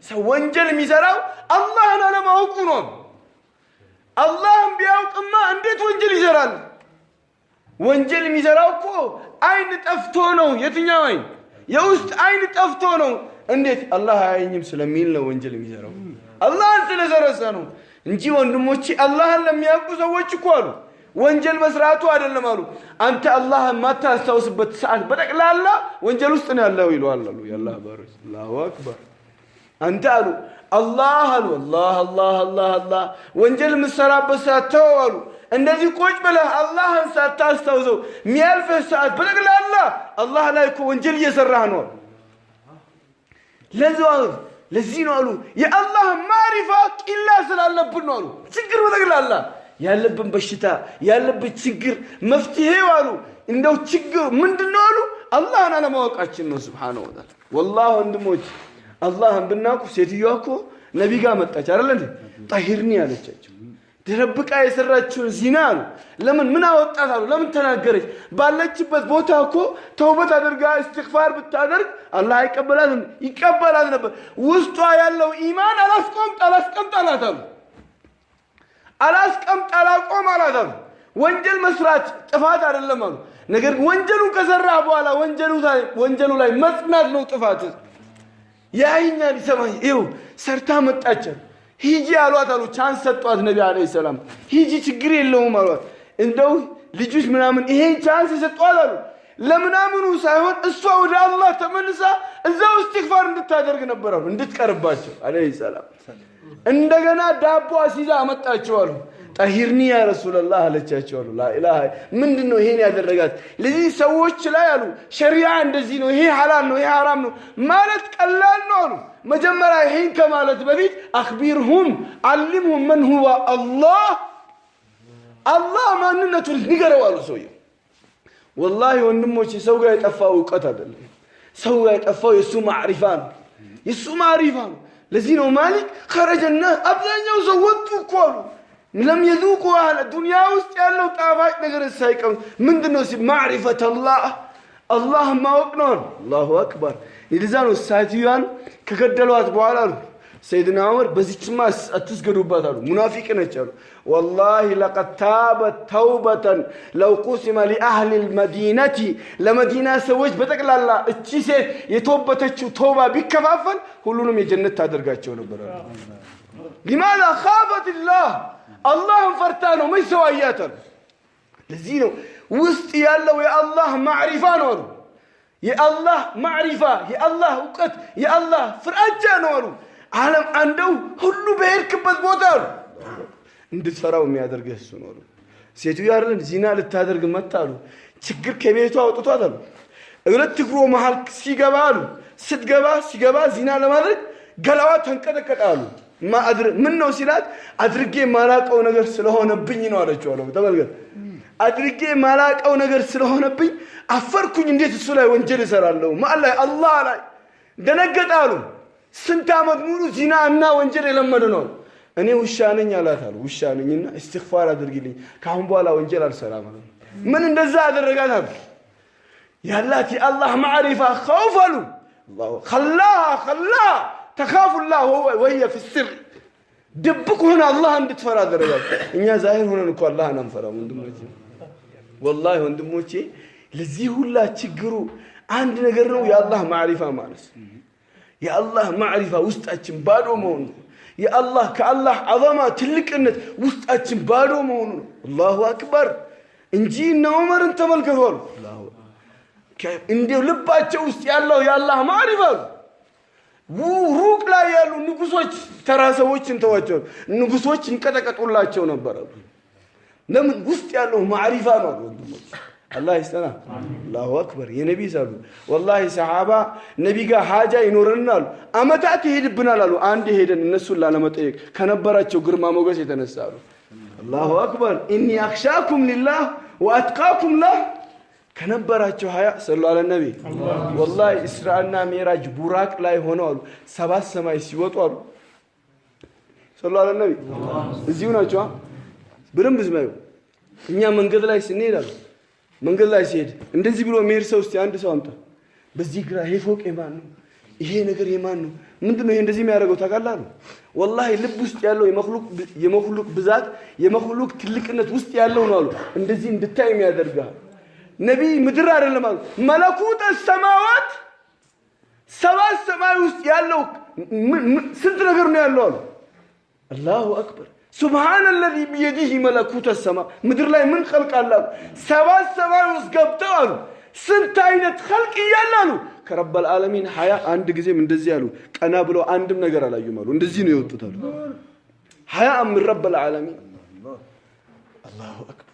S1: ሰው ወንጀል የሚሰራው አላህን አለማወቁ ነው። አላህን ቢያውቅማ እንዴት ወንጀል ይሰራል? ወንጀል የሚሰራው እኮ አይን ጠፍቶ ነው። የትኛው አይን? የውስጥ አይን ጠፍቶ ነው። እንዴት አላህ አያየኝም ስለሚል ነው ወንጀል የሚሰራው። አላህን ስለዘረሰ ነው እንጂ ወንድሞቼ አላህን ለሚያውቁ ሰዎች እኮ አሉ ወንጀል መስራቱ አይደለም አሉ። አንተ አላህ የማታስታውስበት ሰዓት በጠቅላላ ወንጀል ውስጥ ነው ያለው ይለዋል አሉ የአላህ ባሮች። አላሁ አክበር። አንተ አሉ አላህ አሉ፣ አላህ አላህ አላህ አላህ። ወንጀል የምትሰራበት ሰዓት ተው አሉ። እንደዚህ ቁጭ ብለህ አላህን ሳታስታውሰው የሚያልፍህ ሰዓት በጠቅላላ አላህ ላይ እኮ ወንጀል እየሰራህ ነው። ለዚህ ነው አሉ የአላህ ማሪፋ ቂላ ስላለብን ነው አሉ። ችግር በጠቅላላ ያለብን በሽታ፣ ያለብን ችግር መፍትሄው አሉ እንደው ችግሩ ምንድን ነው አሉ? አላህን አለማወቃችን ነው سبحانه وتعالى። والله ወንድሞች አላህን ብናውቁ፣ ሴትዮዋ እኮ ነቢ ጋር መጣች አይደል እንዴ? طهرني አለቻቸው። ተደብቃ የሰራችውን ዚና አሉ። ለምን ምን አወጣት አሉ። ለምን ተናገረች? ባለችበት ቦታ እኮ ተውበት አድርጋ እስትግፋር ብታደርግ አላህ አይቀበላትም? ይቀበላት ነበር። ውስጧ ያለው ኢማን አላስቆምጥ አላስቀምጥ አላት አሉ። አላስቀምጥ አላቆም አላት አሉ። ወንጀል መስራት ጥፋት አይደለም አሉ። ነገር ግን ወንጀሉን ከሰራ በኋላ ወንጀሉ ላይ መጽናት ነው ጥፋት። ያይኛል፣ ይሰማኝ፣ ይኸው ሰርታ መጣች። ሂጂ አሏት አሉ። Chance ሰጧት ነቢ عليه السلام። ሂጂ፣ ችግር የለውም አሏት። እንደው ልጆች ምናምን ይሄን chance ሰጧት አሉ። ለምናምኑ ሳይሆን እሷ ወደ አላህ ተመልሳ እዛው እስትግፋር እንድታደርግ ነበር አሉ፣ እንድትቀርባቸው عليه السلام። እንደገና ዳቦ አሲዛ አመጣቸው አሉ። طهرني يا رسول الله አለቻቸው አሉ። لا إله። ምንድን ነው ይሄን ያደረጋት? ለዚህ ሰዎች ላይ አሉ ሸሪዓ እንደዚህ ነው፣ ይሄ ሐላል ነው፣ ይሄ ሐራም ነው ማለት ቀላል ነው አሉ። መጀመሪያ ይሄን ከማለት በፊት أخبرهم علمهم من هو الله፣ አላህ ማንነቱን ንገረው አሉ ሰውየው። والله ወንድሞች ሰው ጋር የጠፋው እውቀት አይደለም። ሰው ጋር የጠፋው የእሱ ማዕሪፋ ነው። የእሱ ማዕሪፋ ነው። ለዚህ ነው ማሊክ خرج الناس፣ አብዛኛው ሰው ወጡ እኮ አሉ። لم يذوقوا አለ፣ ዱንያ ውስጥ ያለው ጣፋጭ ነገር ሳይቀምስ። ምንድን ነው ሲል معرفة الله፣ አላህ ማወቅ ነው አሉ። الله أكبر። ለዛ ነው ሴትዮዋን ከገደሏት በኋላ አሉ ሰይድና ዑመር፣ በዚችማ አትስገዱባት አሉ። ሙናፊቅ ነች አሉ። والله لقد تابت توبة لو قسم لأهل المدينة፣ ለመዲና ሰዎች በጠቅላላ እቺ ሴት የተወበተችው ተውባ ቢከፋፈል ሁሉንም የጀነት ታደርጋቸው ነበር አሉ። لماذا؟ خافت الله፣ አላህን ፈርታ ነው። መች ሰው አያታል። ለዚህ ነው ውስጥ ያለው የአላህ ማዕሪፋ ነው አሉ። የአላህ ማዕሪፋ፣ የአላህ እውቀት፣ የአላህ ፍራቻ ነው አሉ። ዓለም አንደው ሁሉ በሄድክበት ቦታ አሉ እንድትፈራው የሚያደርግህ እሱ ነው አሉ። ሴትዮ አይደለም ዚና ልታደርግ መጣ አሉ። ችግር ከቤቷ አውጥቷት አሉ። ሁለት እግሮ መሃል ሲገባ አሉ፣ ስትገባ ሲገባ ዚና ለማድረግ ገላዋ ተንቀጠቀጠ አሉ። ምን ነው ሲላት አድርጌ ማላቀው ነገር ስለሆነብኝ ነው አለችው አሉ። ተመልከት፣ አድርጌ ማላቀው ነገር ስለሆነብኝ አፈርኩኝ። እንዴት እሱ ላይ ወንጀል እሰራለሁ? ማን ላይ? አላህ ላይ። ደነገጠ አሉ። ስንት ዓመት ሙሉ ዚና እና ወንጀል የለመደ ነው። እኔ ውሻ ነኝ አላት አሉ። ውሻ ነኝና እስትግፋር አድርጊልኝ፣ ከአሁን በኋላ ወንጀል አልሰራም አሉ። ምን እንደዛ አደረጋት አሉ? ያላት የአላህ ማዕሪፋ ኸውፍ አሉ። خلاها خلاها تخاف الله وهي في السر፣ ድብቅ ሆነ አላህ እንድትፈራ አደረጋት። እኛ ዛሂር ሆነን እኮ አላህን አንፈራም ወንድሞቼ። والله ወንድሞቼ ለዚህ ሁላ ችግሩ አንድ ነገር ነው፣ የአላህ ማዕሪፋ ማለት፣ የአላህ ማዕሪፋ ውስጣችን ባዶ መሆኑ ነው። የአላህ ከአላህ عظمة ትልቅነት ውስጣችን ባዶ መሆኑ ነው። الله أكبر እንጂ እነ ዑመርን ተመልከቱ አሉ። እንዲሁ ልባቸው ውስጥ ያለው የአላህ ማዕሪፋ አሉ። ሩቅ ላይ ያሉ ንጉሶች፣ ተራ ሰዎች እንተዋቸው፣ ንጉሶች ይንቀጠቀጡላቸው ነበር አሉ። ለምን? ውስጥ ያለው ማዕሪፋ ነው አሉ ወንድሞች። አላህ ይስጠና። الله أكبر። የነቢ አሉ والله ሰሓባ ነቢ ጋር ሀጃ ይኖረናል አሉ። አመታት ይሄድብናል አሉ። አንድ ሄደን እነሱን ላለመጠየቅ ከነበራቸው ግርማ ሞገስ የተነሳ አሉ። الله أكبر። إني أخشاكم لله وأتقاكم له። ከነበራቸው ሀያ። صلوا على النبي። والله እስራና ሜራጅ ቡራቅ ላይ ሆነው አሉ ሰባት ሰማይ ሲወጡ አሉ። صلوا على النبي። እዚሁ ናቸው። በደንብ ዝማዩ። እኛ መንገድ ላይ ስንሄድ አሉ፣ መንገድ ላይ ሲሄድ እንደዚህ ብሎ የሚሄድ ሰው እስቲ አንድ ሰው አምጣ። በዚህ ግራ ይሄ ፎቅ የማን ነው? ይሄ ነገር የማን ነው? ምንድን ነው ይሄ እንደዚህ የሚያደርገው ታውቃለህ አሉ። والله ልብ ውስጥ ያለው የመክሉቅ ብዛት፣ የመክሉቅ ትልቅነት ውስጥ ያለው ነው አሉ። እንደዚህ እንድታይ የሚያደርግሃል። ነቢይ ምድር አይደለም አሉ፣ ملكوت السماوات፣ ሰባት ሰማይ ውስጥ ያለው ስንት ነገር ነው ያለው አሉ። الله أكبر። سبحان الذي بيده ملكوت السما ምድር ላይ ምን خلق አለ አሉ። ሰባት ሰማይ ውስጥ ገብተው አሉ ስንት አይነት خلق እያለ አሉ። ከ رب العالمين ሀያ አንድ ጊዜም እንደዚህ አሉ። ቀና ብለው አንድም ነገር አላዩም አሉ። እንደዚህ ነው የወጡት አሉ። حياء من رب العالمين። الله أكبر።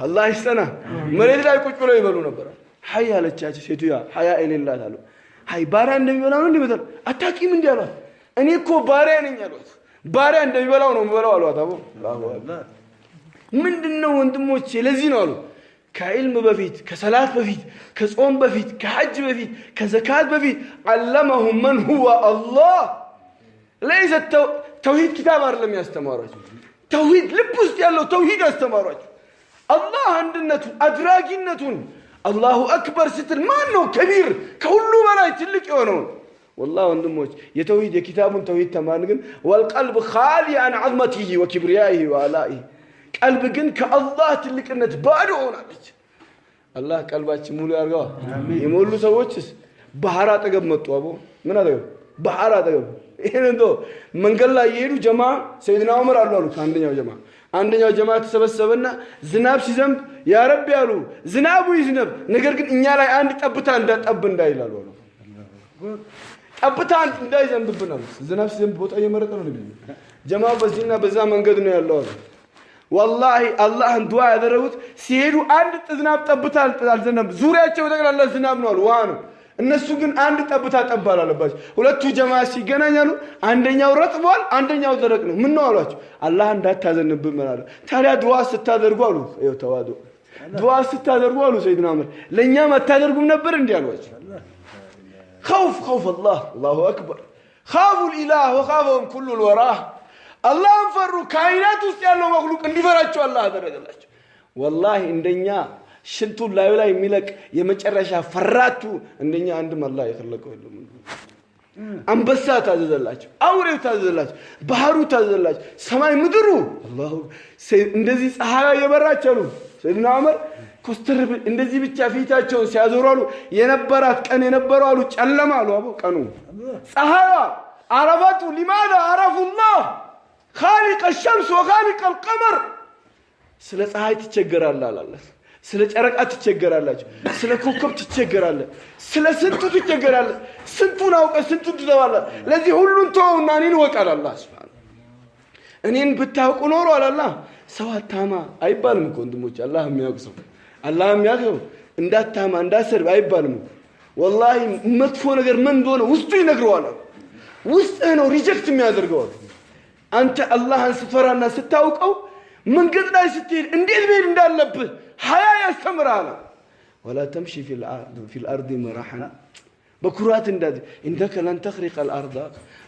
S1: አላህ ይስጠና። መሬት ላይ ቁጭ ብለው ይበሉ ነበር። ሀይ አለቻቸው ሴትዮዋ፣ ሀያ የሌላት አሉ። ሀይ ባሪያ እንደሚበላው ነው እንደሚበላው አታውቂም እንዲህ አሏት። እኔ እኮ ባሪያ ነኝ አሏት። ባሪያ እንደሚበላው ነው የምበላው አሏት። አቦ الله أكبر። ምንድን ነው ወንድሞቼ? ለዚህ ነው አሉ ከዕልም በፊት፣ ከሰላት በፊት፣ ከጾም በፊት፣ ከሐጅ በፊት፣ ከዘካት በፊት علمهم من هو الله። ليس ተውሂድ ኪታብ አይደለም ያስተማሯቸው። ተውሂድ ልብ ውስጥ ያለው ተውሂድ ያስተማሯቸው። አላህ አንድነቱን፣ አድራጊነቱን፣ الله أكبر ስትል ማን ነው كبير ከሁሉ በላይ ትልቅ የሆነውን። والله ወንድሞች የተውሂድ የኪታቡን ተውሂድ ተማርን፣ ግን والقلب خالي عن عظمته وكبريائه وآلائه፣ ቀልብ ግን ከአላህ ትልቅነት ባዶ ሆናለች። አላህ ቀልባችን ሙሉ ያርገዋ። የሞሉ ሰዎችስ ባህር አጠገብ መጡ። አቦ ምን አጠገብ? ባህር አጠገብ። ይሄን እንደው መንገድ ላይ የሄዱ ጀማ ሰይድና ዑመር አሉ አሉ ከአንደኛው ጀማ አንደኛው ጀማ ተሰበሰበና ዝናብ ሲዘንብ يا ربي አሉ፣ ዝናቡ ይዝነብ፣ ነገር ግን እኛ ላይ አንድ ጠብታ እንዳጠብ እንዳይላሉ አሉ። ጠብታ እንዳይዘንብብን አሉ። ዝናብ ሲዘንብ ቦታ እየመረጠ ነው ነብዩ። ጀማው በዚህና በዛ መንገድ ነው ያለው አሉ። والله አላህን ዱዓ ያደረጉት ሲሄዱ አንድ ዝናብ ጠብታ አልዘነበም። ዙሪያቸው ጠቅላላ ዝናብ ነው አሉ፣ ውሃ ነው። እነሱ ግን አንድ ጠብታ ጠብ አላለባቸው። ሁለቱ ጀማ ሲገናኛሉ፣ አንደኛው ረጥቧል፣ አንደኛው ደረቅ ነው። ምን ነው አሏቸው። አላህ እንዳታዘንብን አሉ። ታዲያ ዱዓ ስታደርጉ አሉ፣ ይኸው ተዋዱ፣ ዱዓ ስታደርጉ አሉ ሰይድና ዑመር ለእኛም አታደርጉም ነበር እንዲህ አሏቸው። خوف خوف الله፣ الله أكبر። خافوا الإله وخافهم كل الورى። አላህን ፈሩ። ካይናት ውስጥ ያለው مخلوق እንዲፈራቸው አላህ አደረገላቸው። والله እንደኛ ሽንቱን ላዩ ላይ የሚለቅ የመጨረሻ ፈራቱ እንደኛ አንድም አላህ የኸለቀው የለም። አንበሳ ታዘዘላቸው፣ አውሬው ታዘዘላቸው፣ ባህሩ ታዘዘላቸው፣ ሰማይ ምድሩ አላሁ እንደዚህ ፀሐይ የበራች አሉ ሰይድና ዑመር ኮስተር እንደዚህ ብቻ ፊታቸውን ሲያዞሩ አሉ የነበራት ቀን የነበረው አሉ ጨለማ አሉ። አቦ ቀኑ ፀሐይዋ عرفته لماذا عرفوا الله خالق الشمس وخالق القمر። ስለ ፀሐይ ትቸገራለህ አላለት። ስለ ጨረቃ ትቸገራላችሁ፣ ስለ ኮከብ ትቸገራለህ፣ ስለ ስንቱ ትቸገራለህ። ስንቱን አውቀህ ስንቱን ትተዋለህ። ለዚህ ሁሉን ተወውና እኔን እወቅ አለ አላህ سبحانه። እኔን ብታውቁ ኖሮ አለ አላህ ሰው አታማ አይባልም እኮ ወንድሞች። አላህ የሚያውቅ ሰው፣ አላህ የሚያውቅ ሰው እንዳታማ እንዳትሰርብ አይባልም እኮ። والله መጥፎ ነገር ምን እንደሆነ ውስጡ ይነግረዋል። ውስጥህ ነው reject የሚያደርገው። አንተ አላህን ስትፈራና ስታውቀው መንገድ ላይ ስትሄድ እንዴት መሄድ እንዳለብህ ሀያ ያስተምርሃል። ولا تمش في الأرض مرحا፣ በኩራት እንዳት إنك لن تخرق الأرض፣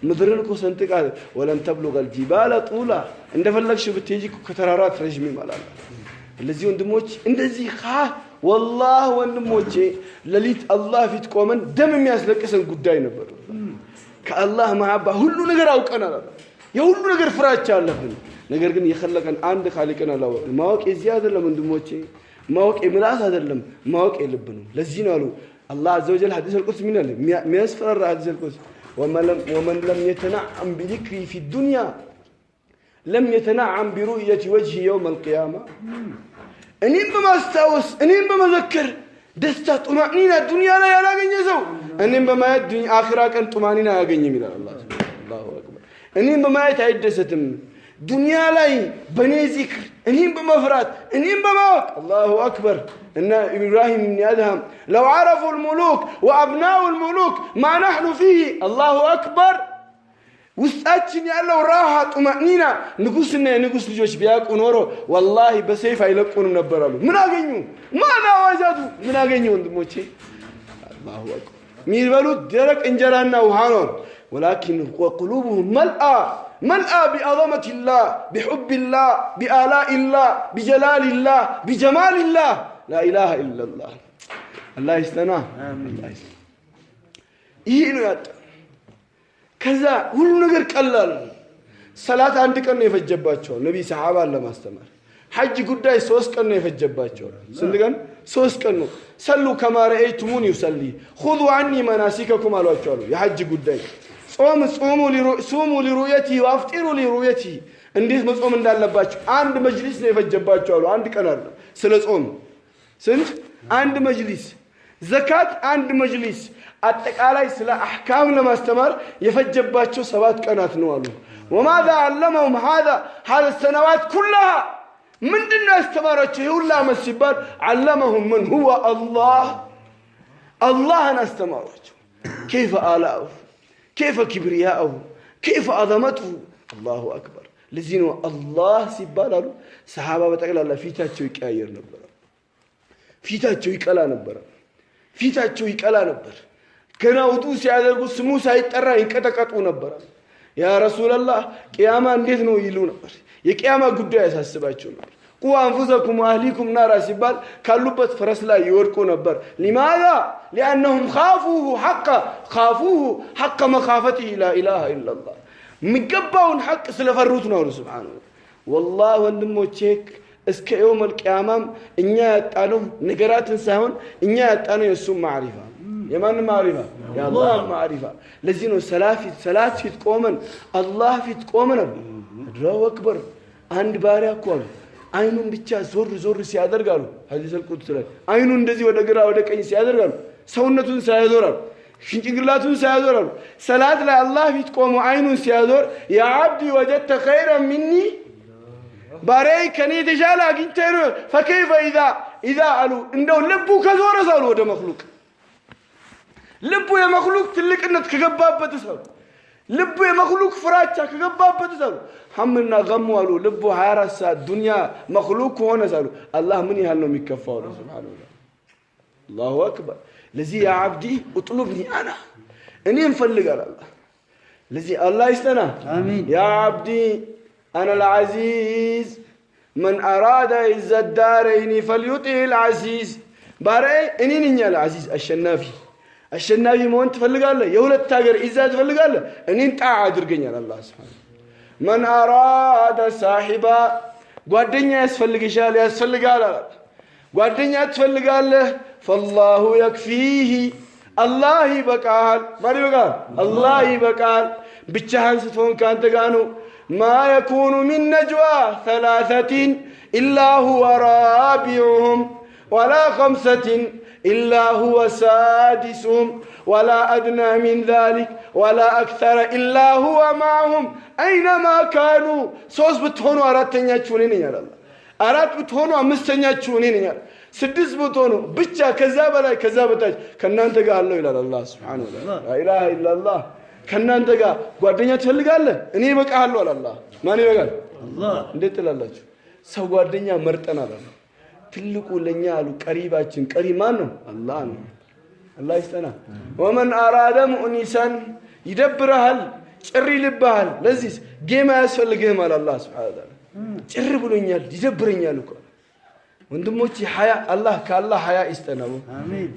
S1: ምድርን እኮ ሰንጥቃ ولن تبلغ الجبال طولا፣ እንደፈለግሽ ብትሄጂ እኮ ከተራራ አትረዥሚም አላለ። ለዚህ ወንድሞች እንደዚህ والله ወንድሞቼ ሌሊት አላህ ፊት ቆመን ደም የሚያስለቅሰን ጉዳይ ነበር። ከአላህ መሀባ ሁሉ ነገር አውቀናል። የሁሉ ነገር ፍራቻ አለብን። ነገር ግን የኸለቀን አንድ ካሊቅን አላወቅን። ማወቅ የዚህ አይደለም ወንድሞቼ፣ ማወቅ የምላስ አይደለም፣ ማወቅ የልብ ነው። ለዚህ ነው አሉ አላህ عز وجل حديث القدس ምን አለ? የሚያስፈራራ حديث القدس ومن لم يتنعم بذكري في الدنيا لم يتنعم برؤية وجهي يوم القيامة። እኔም በማስታወስ እኔም በመዘከር ደስታ طمأنينة ዱንያ ላይ ያላገኘ ሰው እኔም በማየት አኺራ ቀን طمأنينة አያገኝም ይላል አላህ። الله أكبر። እኔም በማየት አይደሰትም። ዱንያ ላይ በእኔ ዚክር፣ እኔም በመፍራት፣ እኔም በማወቅ። الله أكبر። እና ኢብራሂም ብን አድሃም لو عرف الملوك وأبناء الملوك ما نحن فيه፣ الله أكبر። ውስጣችን ያለው راحة طمأنينة ንጉስና የንጉስ ልጆች ቢያውቁ ኖሮ والله በሰይፍ አይለቁንም ነበር አሉ። ምን አገኙ? ماذا وجدوا? ምን አገኙ ወንድሞቼ? الله أكبر። የሚበሉት ደረቅ እንጀራና ውሃ ነው። ولكن وقلوبهم ملأى ملأى بعظمة الله، بحب الله، بآلاء الله، بجلال الله، بجمال الله። لا إله إلا الله። አላህ ይስጠና። አላህ ይስጠና። ይህ ነው ያጣ። ከዛ ሁሉ ነገር ቀላል ነው። ሰላት አንድ ቀን ነው የፈጀባቸው ነቢ ሰሓባን ለማስተማር። ሐጅ ጉዳይ 3 ቀን ነው የፈጀባቸው። ስንት ቀን? 3 ቀን ነው። صلوا كما رأيتموني أصلي، خذوا عني مناسككم አሏቸው አሉ። የሐጅ ጉዳይ፣ ጾም صوموا لرؤيته وأفطروا لرؤيته፣ እንዴት መጾም እንዳለባቸው አንድ መጅሊስ ነው የፈጀባቸው አሉ። አንድ ቀን አለ ስለ ጾም። ስንት? አንድ መጅሊስ። ዘካት አንድ መጅሊስ አጠቃላይ ስለ አሕካም ለማስተማር የፈጀባቸው 7 ቀናት ነው አሉ። ወማዛ አለመሁም ሀዛ ሰነዋት ኩላሃ ምንድነው ያስተማራቸው ይሄ ሁላ ዓመት ሲባል አለመሁም ምን ሁወ አላህ አላህን አስተማሯቸው። ከይፈ አላኡ ከይፈ ኪብሪያኡ ከይፈ አዘመቱሁ አላሁ አክበር። ለዚህ ነው አላህ ሲባል አሉ ሰሃባ በጠቅላላ ፊታቸው ይቀያየር ነበር፣ ፊታቸው ይቀላ ነበር፣ ፊታቸው ይቀላ ነበር። ገና ውጡ ሲያደርጉ ስሙ ሳይጠራ ይንቀጠቀጡ ነበር። ያ ረሱላህ ቅያማ እንዴት ነው ይሉ ነበር። የቅያማ ጉዳይ ያሳስባቸው ነበር። ቁ አንፉሰኩም ወአህሊኩም ናራ ሲባል ካሉበት ፈረስ ላይ ይወድቁ ነበር። ሊማዛ ሊአነሁም ኻፉሁ ሐቀ መኻፈቲሂ ላ ኢላሃ ኢለላህ የሚገባውን ሐቅ ስለፈሩት ነው አሉ ሱብሓነሁ። ወላሂ ወንድሞቼ እስከ የውመል ቂያማም እኛ ያጣነው ነገራትን ሳይሆን እኛ ያጣነው የእሱን ማዕሪፋ። የማን ማዕሪፋ? የአላህ ማዕሪፋ። ለዚህ ነው ሰላት ፊት ቆመን አላህ ፊት ቆመን አሉ አላሁ አክበር። አንድ ባሪያ እኮ አሉ አይኑን ብቻ ዞር ዞር ሲያደርግ አሉ ሐዲሰል ቁድስ ላይ አይኑን እንደዚህ ወደ ግራ ወደ ቀኝ ሲያደርግ አሉ ሰውነቱን ሳያዞር አሉ ጭንቅላቱን ሳያዞር አሉ ሰላት ላይ አላህ ፊት ቆሞ አይኑን ሲያዞር يا عبدي وجدت خيرا مني ባሪያዬ ከኔ የተሻለ አግኝተህ ነው። فكيف إذا አሉ እንደው ልቡ ከዞረ አሉ ወደ መክሉቅ ልቡ የመክሉቅ ትልቅነት ከገባበት አሉ ልቡ የመክሉቅ ፍራቻ ከገባበት አሉ ሐምና ገሙ አሉ ልቡ 24 ሰዓት ዱንያ መክሉቅ ከሆነ አሉ አላህ ምን ያህል ነው የሚከፋው አሉ ሱብሓነሁ ወተዓላ። አላሁ አክበር። ለዚህ ያ ዓብዲ እጥሉብኒ አና እኔን ፈልግ አለ አላህ። ለዚህ አላህ ይስጠና። ያ ዓብዲ አነ ልዓዚዝ መን አራደ ዒዘ ዳረይኒ ፈልዩጢዕ ልዓዚዝ። ባሪያዬ እኔ ነኝ አለ ዓዚዝ አሸናፊ። አሸናፊ መሆን ትፈልጋለህ? የሁለት ሀገር ዒዛ ትፈልጋለህ? እኔን ጣዓ አድርገኛል አላህ ሱብሓነሁ። መን አራደ ሳሒባ ጓደኛ ያስፈልግሻል ያስፈልጋል አለ። ጓደኛ ትፈልጋለህ? ፈላሁ የክፊህ አላህ ይበቃል። ማን ይበቃል? አላህ ይበቃል። ብቻህን ስትሆን ከአንተ ጋር ነው። ما يكون من نجوى 3 إلا هو رابعهم ولا 5 إلا هو سادسهم ولا أدنى من ذلك ولا أكثر إلا هو معهم أينما كانوا። 3 ብትሆኑ አራተኛችሁ እኔ ነኝ አለ አላህ። 4 ብትሆኑ አምስተኛችሁ እኔ ነኝ አለ። 6 ብትሆኑ ብቻ ከዛ በላይ ከዛ በታች ከእናንተ ጋር አለው ይላል አላህ ሱብሓነሁ ወተዓላ። ላ ኢላሃ ኢለላህ። ከእናንተ ጋር ጓደኛ ትፈልጋለህ? እኔ እበቃሃለሁ አለ አላህ። ማን ይበቃል?
S3: አላህ።
S1: እንዴት ትላላችሁ? ሰው ጓደኛ መርጠናል አሉ። ትልቁ ለኛ አሉ ቀሪባችን ቀሪ ማን ነው? አላህ ነው። አላህ ይስጠና። ወመን አራደ ሙእኒሰን ይደብርሃል፣ ጭር ይልብሃል። ለዚህ game አያስፈልግህም አለ አላህ ሱብሓነሁ ወተዓላ። ጭር ብሎኛል ይደብረኛል እኮ ወንድሞቼ። ሐያ አላህ ከአላህ ሐያ ይስጠና።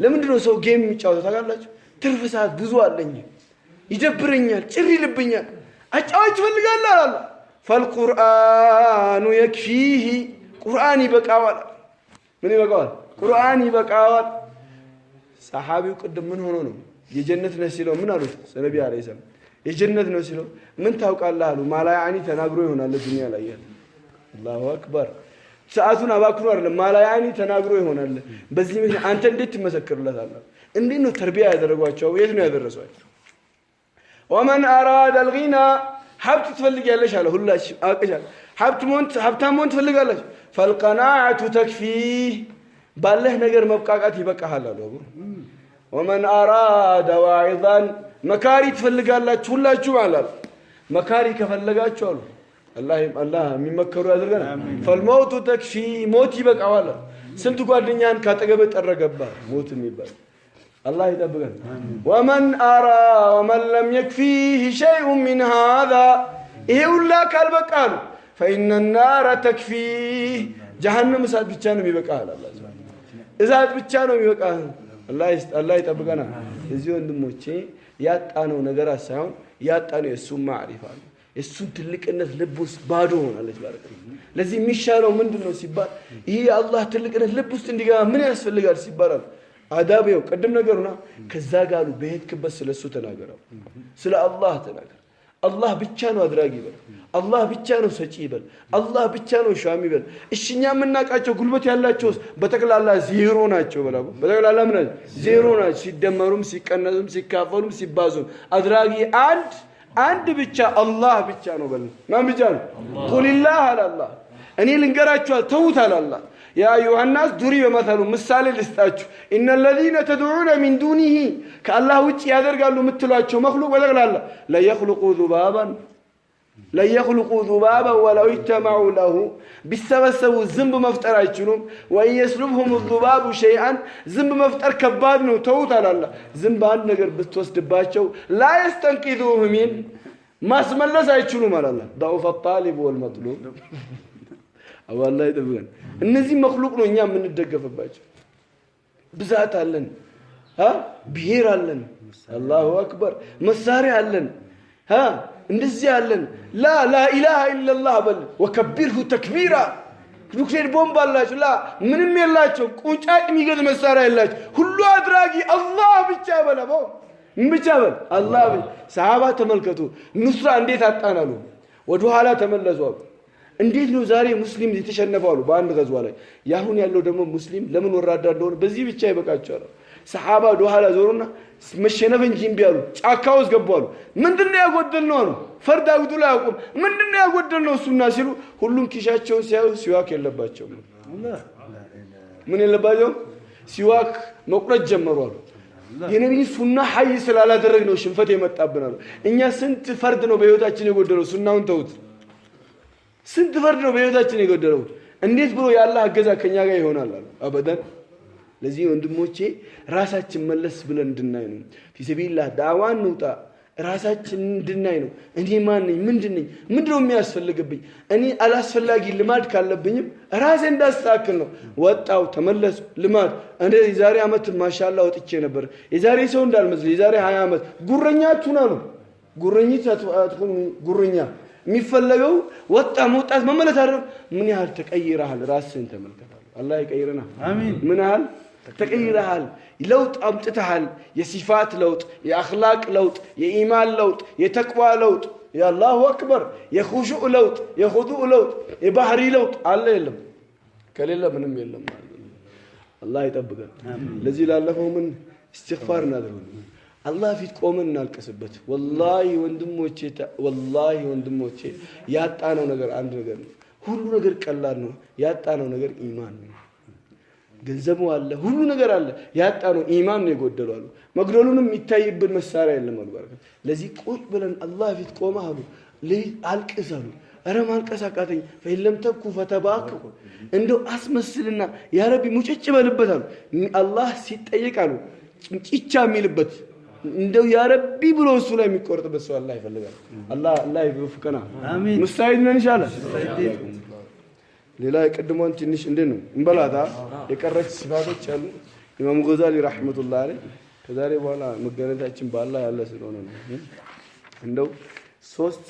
S1: ለምንድን ነው ሰው game የሚጫወተው ታውቃላችሁ? ትርፍ ሰዓት ብዙ አለኝ ይደብረኛል፣ ጭር ይልብኛል። አጫዋች ትፈልጋለህ አለ አላህ። ፈልቁርአኑ የክፊህ ቁርአን ይበቃዋል። ምን ይበቃዋል? ቁርአን ይበቃዋል። ሰሐቢው ቅድም ምን ሆኖ ነው የጀነት ነህ ሲለው ምን አሉት? ነቢ አለይሂ ሰላም የጀነት ነው ሲለው ምን ታውቃለህ አሉ። ማላያኒ ተናግሮ ይሆናል ዱንያ ላይ ያለ። አላሁ አክበር። ሰዓቱን አባክኖ አይደለም ማላያኒ ተናግሮ ይሆናል። በዚህ ምክንያት አንተ እንዴት ትመሰክርለታለህ? እንዴት ነው ተርቢያ ያደረጓቸው? የት ነው ያደረሷቸው? ወመን አራደ አልጊና ሀብት ትፈልጊያለሽ አለ። ሁላችሁ አውቅሻለሁ። ሀብታም መሆን ትፈልጋለሽ? ፈልቀናዓቱ ተክፊህ ባለህ ነገር መብቃቃት ይበቃሃል አሉ። ወመን አራደ ዋዒዛን መካሪ ትፈልጋላችሁ ሁላችሁ አላል። መካሪ ከፈለጋችሁ አሉ አላህ የሚመከሩ ያድርገናል። ፈልመውቱ ተክፊህ ሞት ይበቃዋል። ስንት ጓደኛህን ካጠገብህ ጠረገባ ሞት የሚባል አላህ ይጠብቀን። ወመን አራ ወመን ለም የክፊህ ሸይኡን ሚን ሃዛ ይሄ ሁላ ካልበቃ አሉ ፈኢነ ናረ ተክፊህ ጀሀነም እሳት ብቻ ነው የሚበቃህ አለ አላህ ሱብሓነሁ ወተዓላ። እሳት ብቻ ነው የሚበቃህ። አላህ ይጠብቀናል። እዚህ ወንድሞቼ ያጣነው ነገር ሳይሆን ያጣነው የእሱን ማዕሪፋ ነው። የእሱን ትልቅነት ልብ ውስጥ ባዶ ሆናለች ማለት ነው። ለዚህ የሚሻለው ምንድነው ሲባል ይሄ የአላህ ትልቅነት ልብ ውስጥ እንዲገባ ምን ያስፈልጋል ሲባል አሉ አዳብ ይኸው ቅድም ነገሩና ከዛ ጋር አሉ በሄድክበት ስለሱ ተናገረው፣ ስለ አላህ ተናገር። አላህ ብቻ ነው አድራጊ በል። አላህ ብቻ ነው ሰጪ በል። አላህ ብቻ ነው ሿሚ በል። እሺ እኛ የምናውቃቸው ጉልበት ያላቸው በጠቅላላ ዜሮ ናቸው በላ። በጠቅላላ ምን ናቸው? ዜሮ ናቸው። ሲደመሩም ሲቀነሱም ሲካፈሉም ሲባዙም አድራጊ አንድ አንድ ብቻ አላህ ብቻ ነው በል። ማን ብቻ ነው? قل الله አለ አላህ። እኔ ልንገራችሁ ተዉት አለ አላህ። يا أيها الناس ضرب مثل ምሳሌ ልስጣችሁ። إن الذين تدعون من دونه ከአላህ ውጭ ያደርጋሉ የምትሏቸው مخلوق በጠቅላላ لن يخلقوا ذبابا لن يخلقوا ذبابا ولو اجتمعوا له ቢሰበሰቡ ዝንብ መፍጠር አይችሉም። وإن يسلبهم الذباب شيئا ዝንብ መፍጠር ከባድ ነው፣ ተዉት አለ አላህ። ዝንብ አንድ ነገር ብትወስድባቸው لا يستنقذوه منه ማስመለስ አይችሉም አለ አላህ። ضعف الطالب والمطلوب አላህ ይጠብቀን። እነዚህ مخلوق ነው እኛ የምንደገፍባቸው። ብዛት አለን፣ ብሔር አለን፣ الله أكبر፣ መሳሪያ አለን፣ እንደዚህ አለን። لا لا إله إلا الله በል وكبره تكبيرا። ኑክሌር ቦምብ አላቸው። لا ምንም የላቸው። ቁንጫጭ የሚገዝ መሳሪያ የላቸው። ሁሉ አድራጊ አላህ ብቻ በል። አቦ ምን ብቻ በል አላህ ብቻ። ሰሃባ ተመልከቱ፣ نصرة እንዴት አጣን አሉ። ወደኋላ ተመለሱ አሉ። እንዴት ነው ዛሬ ሙስሊም የተሸነፈው አሉ በአንድ غزوة ላይ። ያሁን ያለው ደግሞ ሙስሊም ለምን ወራዳ እንደሆነ በዚህ ብቻ ይበቃቸዋል። ሰሓባ ወደኋላ ዞሩና መሸነፍ እንጂ እምቢ አሉ። ጫካ ውስጥ ገቡ አሉ። ምንድን ነው ያጎደልነው አሉ። ፈርድ አጉድሎ አያውቁም። ምንድን ነው ያጎደልነው እሱና ሲሉ ሁሉም ኪሻቸውን ሲያዩ ሲዋክ የለባቸውም። ምን የለባቸውም? ሲዋክ መቁረጥ ጀመሩ አሉ። የነቢይ ሱና حي ስላላደረግ ነው ሽንፈት የመጣብን አሉ። እኛ ስንት ፈርድ ነው በህይወታችን የጎደለው? ሱናውን ተውት። ስንት ፈርድ ነው በህይወታችን የጎደለው? እንዴት ብሎ የአላህ እገዛ ከኛ ጋር ይሆናል አሉ። أبدا። ለዚህ ወንድሞቼ ራሳችን መለስ ብለን እንድናይ ነው። في سبيل الله ዳዋ እንውጣ፣ ራሳችን እንድናይ ነው። እኔ ማን ነኝ? ምንድን ነኝ? ምንድን ነው የሚያስፈልግብኝ? እኔ አላስፈላጊ ልማድ ካለብኝም ራሴ እንዳስተካክል ነው። ወጣው ተመለሱ ልማድ እንደ የዛሬ ዓመት ማሻላ ወጥቼ ነበር። የዛሬ ሰው እንዳልመስል የዛሬ 20 ዓመት ጉረኛ አትሁን አሉ። ጉረኝት አትሁን። ጉረኛ የሚፈለገው ወጣ መውጣት መመለስ አይደለም። ምን ያህል ተቀይረሃል? ራስህን ተመልከታለሁ። አላህ ይቀይረና።
S3: አሚን።
S1: ምን ያህል ተቀይረሃል? ለውጥ አምጥተሃል። የ صفات ለውጥ፣ የ أخلاق ለውጥ፣ የኢማን ለውጥ፣ የተቅዋ ለውጥ፣ የ الله أكبر፣ የ خشوع ለውጥ፣ የ خضوع ለውጥ፣ የባህሪ ለውጥ አለ የለም? ከሌለ ምንም የለም ማለት ነው። አላህ ይጠብቀን። ለዚህ ላለፈው ምን እስትግፋር እናድርግ። አላህ ፊት ቆመን እናልቅስበት። والله ወንድሞቼ፣ والله ወንድሞቼ ያጣነው ነገር አንድ ነገር ነው። ሁሉ ነገር ቀላል ነው። ያጣነው ነገር ኢማን ነው። ገንዘቡ አለ፣ ሁሉ ነገር አለ። ያጣነው ኢማን ነው የጎደለው አሉ። መግደሉንም የሚታይብን መሳሪያ የለም አሉ። በረከት ለዚህ ቁጭ ብለን አላህ ፊት ቆመህ አሉ አልቅስ አሉ። ኧረ ማልቀስ አቃተኝ። فإن لم تبكوا فتباكوا እንደው አስመስልና يا ربي ሙጭጭ በልበት አሉ። አላህ ሲጠየቅ አሉ ጭቻ የሚልበት እንደው يا ربي ብሎ እሱ ላይ የሚቆርጥበት ሰው አላህ ይፈልጋል። አላህ አላህ ይወፍቀና።
S3: አሚን።
S1: مستعد ነን ኢንሻአላህ። ሌላ የቅድሟን ትንሽ እንዴት ነው እንበላታ የቀረች ሲፋቶች አሉ። ኢማም ገዛሊ رحمة الله عليه ከዛሬ በኋላ መገናኘታችን በአላህ ያለ ስለሆነ ነው። እንደው ሶስት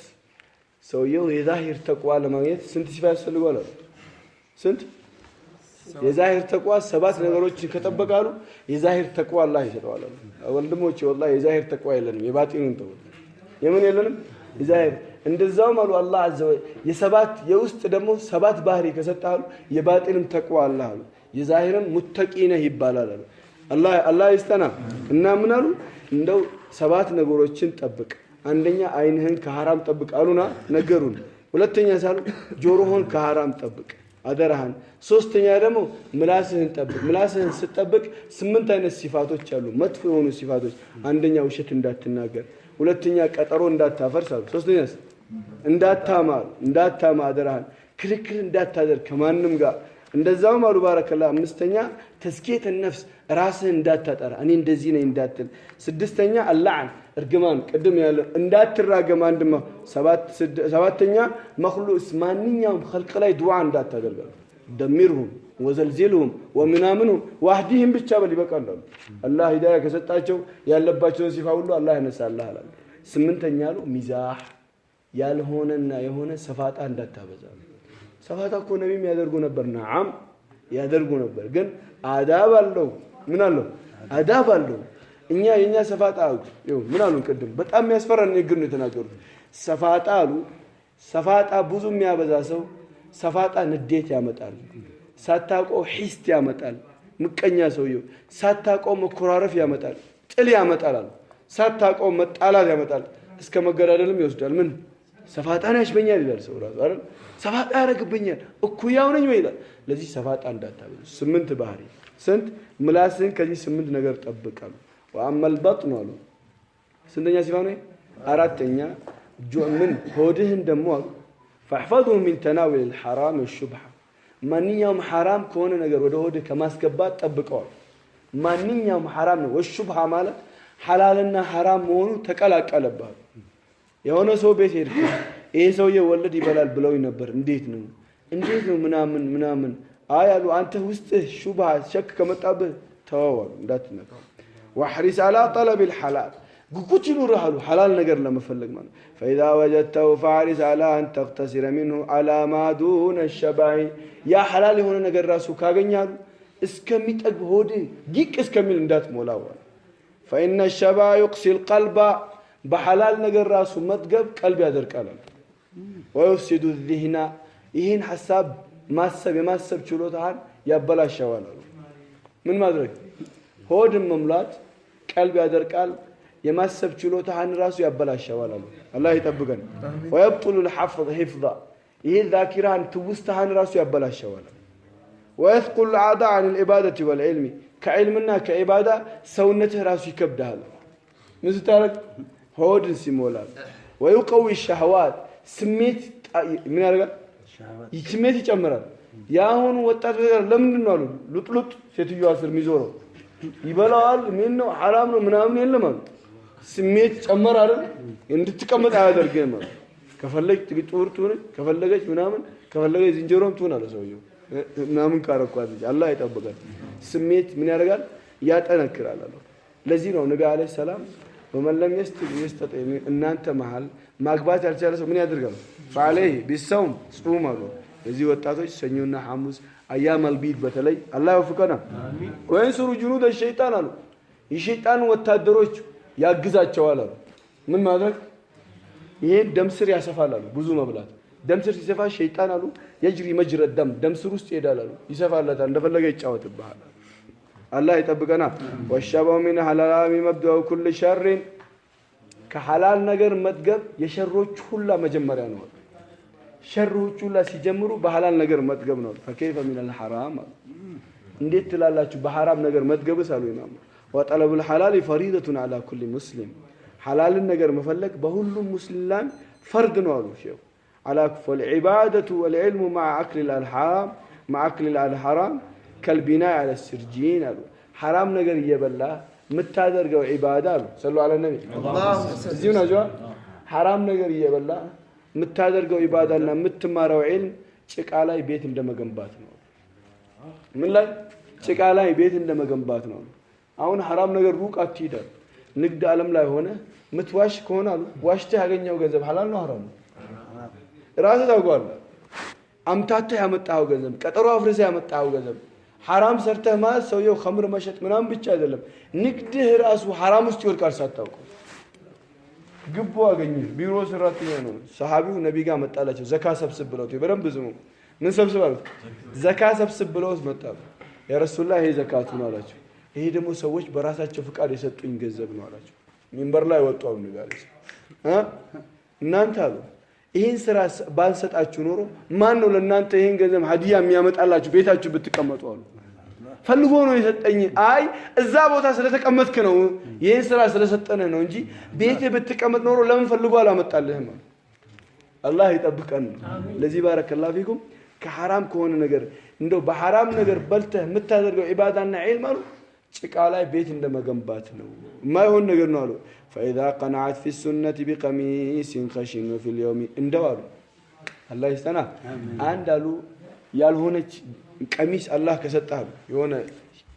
S1: ሰውየው የ ظاهر ተቅዋ ለማግኘት ስንት صفة ያስፈልገዋል አሉ? ስንት የ ظاهر ተቅዋ? ሰባት ነገሮችን ከጠበቃሉ የ ظاهر ተቅዋ አላህ ይሰጠዋል አሉ። ወንድሞቼ والله የ ظاهر ተቅዋ የለንም። የባጢኑን ተውት። የምን የለንም? የ ظاهر። እንደዛውም አሉ አላህ عز وجل የሰባት የውስጥ ደግሞ ሰባት ባህሪ ከሰጠህ አሉ የባጢንም ተቅዋ አላህ አሉ። የ ظاهر ም متقي ነህ ይባላል አሉ። አላህ አላህ ይስጠና። እና ምን አሉ? እንደው ሰባት ነገሮችን ጠብቅ። አንደኛ አይንህን ከሐራም ጠብቅ አሉና ነገሩን። ሁለተኛ ሳሉ ጆሮህን ከሐራም ጠብቅ አደራህን። ሶስተኛ ደግሞ ምላስህን ጠብቅ። ምላስህን ስትጠብቅ ስምንት አይነት ሲፋቶች አሉ፣ መጥፎ የሆኑ ሲፋቶች። አንደኛ ውሸት እንዳትናገር፣ ሁለተኛ ቀጠሮ እንዳታፈርስ አሉ። ሶስተኛስ እንዳታማ አሉ። እንዳታማ አደራህን፣ ክርክር እንዳታደርግ ከማንም ጋር። እንደዛውም አሉ بارك الله። አምስተኛ تزكية النفس ራስህን እንዳታጠራ፣ እኔ እንደዚህ ነኝ እንዳትል። ስድስተኛ اللعن እርግማን፣ ቅድም ያለ እንዳትራገም። አንድማ ሰባተኛ مخلوق ማንኛውም خلق ላይ ዱዓ እንዳታደርግ አሉ። دمرهم وزلزلهم ወምናምንሁም واهدهم ብቻ በል ይበቃል አሉ። አላህ ሂዳያ ከሰጣቸው ያለባቸውን صفة ሁሉ አላህ ያነሳልሃል አሉ። ስምንተኛ አሉ مزاح ያልሆነና የሆነ ሰፋጣ እንዳታበዛ። ሰፋጣ እኮ ነቢም ያደርጉ ነበር። نعم ያደርጉ ነበር፣ ግን አዳብ አለው። ምን አለው? አዳብ አለው። እኛ የኛ ሰፋጣ አሉ። ይኸው ምን አሉ ቅድም በጣም የሚያስፈራ ንግግር ነው የተናገሩት። ሰፋጣ አሉ። ሰፋጣ ብዙ የሚያበዛ ሰው ሰፋጣ ንዴት ያመጣል። ሳታውቀው ሒስት ያመጣል። ምቀኛ ሰውየው ሳታውቀው መኮራረፍ ያመጣል። ጥል ያመጣል አሉ። ሳታውቀው መጣላት ያመጣል። እስከ መገዳደልም ይወስዳል። ምን ሰፋጣን ያሽበኛል ይላል ሰው ራሱ አይደል? ሰፋጣ ያደርግብኛል እኩያው ነኝ ወይ ይላል። ለዚህ ሰፋጣ እንዳታበዙ። 8 ባህሪ ስንት ምላስን ከዚህ 8 ነገር ጠብቃሉ። ወአመል በጥኑ አሉ። ስንተኛ ሲፋ ነው? አራተኛ ምን ሆድህን ደግሞ አሉ ፈሕፈዙ ሚን ተናውል الحرام والشبهة ማንኛውም ሐራም ከሆነ ነገር ወደ ሆድህ ከማስገባት ጠብቀዋል። ማንኛውም ሐራም ነው። ወሹብሃ ማለት ሐላልና ሐራም መሆኑ ተቀላቀለባል። የሆነ ሰው ቤት ሄድኩ፣ ይሄ ሰውዬ ወለድ ይበላል ብለውኝ ነበር። እንዴት ነው እንዴት ነው ምናምን ምናምን አይ አሉ። አንተ ውስጥህ ሹብሃ ሸክ ከመጣብህ ተወው አሉ፣ እንዳትነካው። ወሕሪስ አላ ጠለብ الحلال ጉጉት ይኑርህ አሉ፣ ሐላል ነገር ለመፈለግ ማለት። ፈኢዛ ወጀድተሁ ፈሕሪስ አላ አን ተቅተሲረ ሚንሁ አላ ማ ዱነ ሸባዒ። ያ ሐላል የሆነ ነገር ራሱ ካገኛሉ እስከሚጠግብ ሆድህ ጊቅ እስከሚል እንዳትሞላው አሉ። ፈኢነ ሸባ ዩቅሲ ልቀልባ በሐላል ነገር ራሱ መጥገብ ቀልብ ያደርቃል አሉ። ወዩፍሲዱ ዚህና ይህን ሐሳብ ማሰብ የማሰብ ችሎታህን ያበላሸዋል አሉ። ምን ማድረግ ሆድን መሙላት ቀልብ ያደርቃል፣ የማሰብ ችሎታህን ራሱ ያበላሸዋል አሉ። አላህ ይጠብቀን። ወየብጡሉ ልሐፍዝ ሒፍዛ ይህን ዛኪራህን ትውስታህን ራሱ ያበላሸዋል አሉ። ወየስቁሉ ልዓዳ አን ልዒባደቲ ወልዕልሚ ከዕልምና ከዒባዳ ሰውነትህ ራሱ ይከብድሃል። ምን ስታረግ ሆድን ሲሞላል። ወዩቀዊ ሸህዋት ስሜት ምን ያደርጋል? ስሜት ይጨምራል። የአሁኑ ወጣት ለምንድን ነው አሉ ሉጥሉጥ ሴትዮዋ ስር የሚዞረው ይበላዋል። ምን ነው ሐራም ነው ምናምን የለም አሉ። ስሜት ጨመር አይደል? እንድትቀመጥ አያደርግህም አሉ። ከፈለገች ጥቁር ትሁን፣ ከፈለገች ምናምን፣ ከፈለገች ዝንጀሮም ትሁን አለ ሰውየው ምናምን ካረኳት ልጅ አላህ ይጠብቃል። ስሜት ምን ያደርጋል? ያጠነክራል አሉ። ለዚህ ነው ነቢ ዓለይሂ ሰላም ወመን ለም የስተጢዕ እናንተ መሃል ማግባት ያልቻለ ሰው ምን ያደርጋል? ፈዐለይሂ ቢሰውም ጹም አሉ። ለዚህ ወጣቶች ሰኞና ሐሙስ አያም አልቢድ በተለይ አላህ ይወፍቀና። ወይንሱሩ ጁኑደ ሸይጣን አሉ። የሸይጣን ወታደሮች ያግዛቸዋል አሉ። ምን ማድረግ? ይሄን ደም ስር ያሰፋል አሉ። ብዙ መብላት ደም ስር ሲሰፋ ሸይጣን አሉ የጅሪ መጅረ ደም ደም ስር ውስጥ ይሄዳል አሉ። ይሰፋለታል፣ እንደፈለገ ይጫወትብሃል። አላህ ይጠብቀና። ወሸበው ሚን ሐላላሚ መብደኡ ኩል ሸሪን ከሐላል ነገር መጥገብ የሸሮች ሁላ መጀመሪያ ነው። ሸሮች ሁላ ሲጀምሩ በሐላል ነገር መጥገብ ነው። ፈከይፈ ሚነል ሐራም አሉ። እንዴት ትላላችሁ በሐራም ነገር መጥገብስ አሉ ኢማሙ። ወጠለቡል ሐላል ፈሪደቱን ዐላ ኩሊ ሙስሊም ሐላልን ነገር መፈለግ በሁሉም ሙስሊም ላይ ፈርድ ነው አሉ ሼኹ። ዐላ ወልዒባደቱ ወልዕልሙ መዓ አክሊል አልሐራም መዓ አክሊል አልሐራም ከልቢና ዐለ ሲርጂን አሉ። ሐራም ነገር እየበላ የምታደርገው ዒባዳ አሉ። ሰሉ ዐለ ነቢ እዚሁ ናቸው። ሐራም ነገር እየበላ የምታደርገው ዒባዳና የምትማረው ዒልም ጭቃ ላይ ቤት እንደመገንባት ነው። ምን ላይ? ጭቃ ላይ ቤት እንደመገንባት ነው። አሁን ሐራም ነገር ሩቅ አትሂድ። ንግድ ዓለም ላይ ሆነ ምትዋሽ ከሆነ አሉ ዋሽተህ ያገኘው ገንዘብ ሐላል ነው ሐራም ነው? ራስህ ታውቀዋለህ። አምታተህ ያመጣኸው ገንዘብ፣ ቀጠሮ አፍርሰህ ያመጣኸው ገንዘብ ሐራም ሰርተህ ማለት ሰውየው ኸምር መሸጥ ምናምን ብቻ አይደለም፣ ንግድህ ራሱ ሐራም ውስጥ ይወድቃል ሳታውቀው። ግቦ አገኘህ፣ ቢሮ ሰራተኛ ነው። ሰሃቢው ነቢ ጋር መጣላቸው። ዘካ ሰብስብ ብለውት በደንብ ዝሙ። ምን ሰብስብ አሉት? ዘካ ሰብስብ ብለውት መጣሉ። ያ ረሱላህ ይሄ ዘካቱ ነው አላቸው። ይሄ ደግሞ ሰዎች በራሳቸው ፍቃድ የሰጡኝ ገንዘብ ነው አላቸው። ሚንበር ላይ ወጡ አሉ ነቢ አለይሂ ሰላም። እናንተ አሉ ይሄን ስራ ባልሰጣችሁ ኖሮ ማን ነው ለእናንተ ይሄን ገንዘብ ሀዲያ የሚያመጣላችሁ ቤታችሁ ብትቀመጡ አሉ። ፈልጎ ነው የሰጠኝ። አይ እዛ ቦታ ስለተቀመጥክ ነው ይሄን ስራ ስለሰጠንህ ነው እንጂ ቤትህ ብትቀመጥ ኖሮ ለምን ፈልጎ አላመጣልህም አሉ። አላህ ይጠብቀን። ለዚህ ባረከላሁ ፊኩም ከሐራም ከሆነ ነገር እንደው በሐራም ነገር በልተህ የምታደርገው ዒባዳና ዒልም አሉ ጭቃ ላይ ቤት እንደመገንባት ነው፣ የማይሆን ነገር ነው አሉ። ፈኢዛ ቀነዐት ፊ ሱነቲ ቢቀሚሲን ኸሺን ወፊል የውሚ እንደው አሉ አላህ ይስጠና። አንድ አሉ ያልሆነች ቀሚስ አላህ ከሰጠህ አሉ የሆነ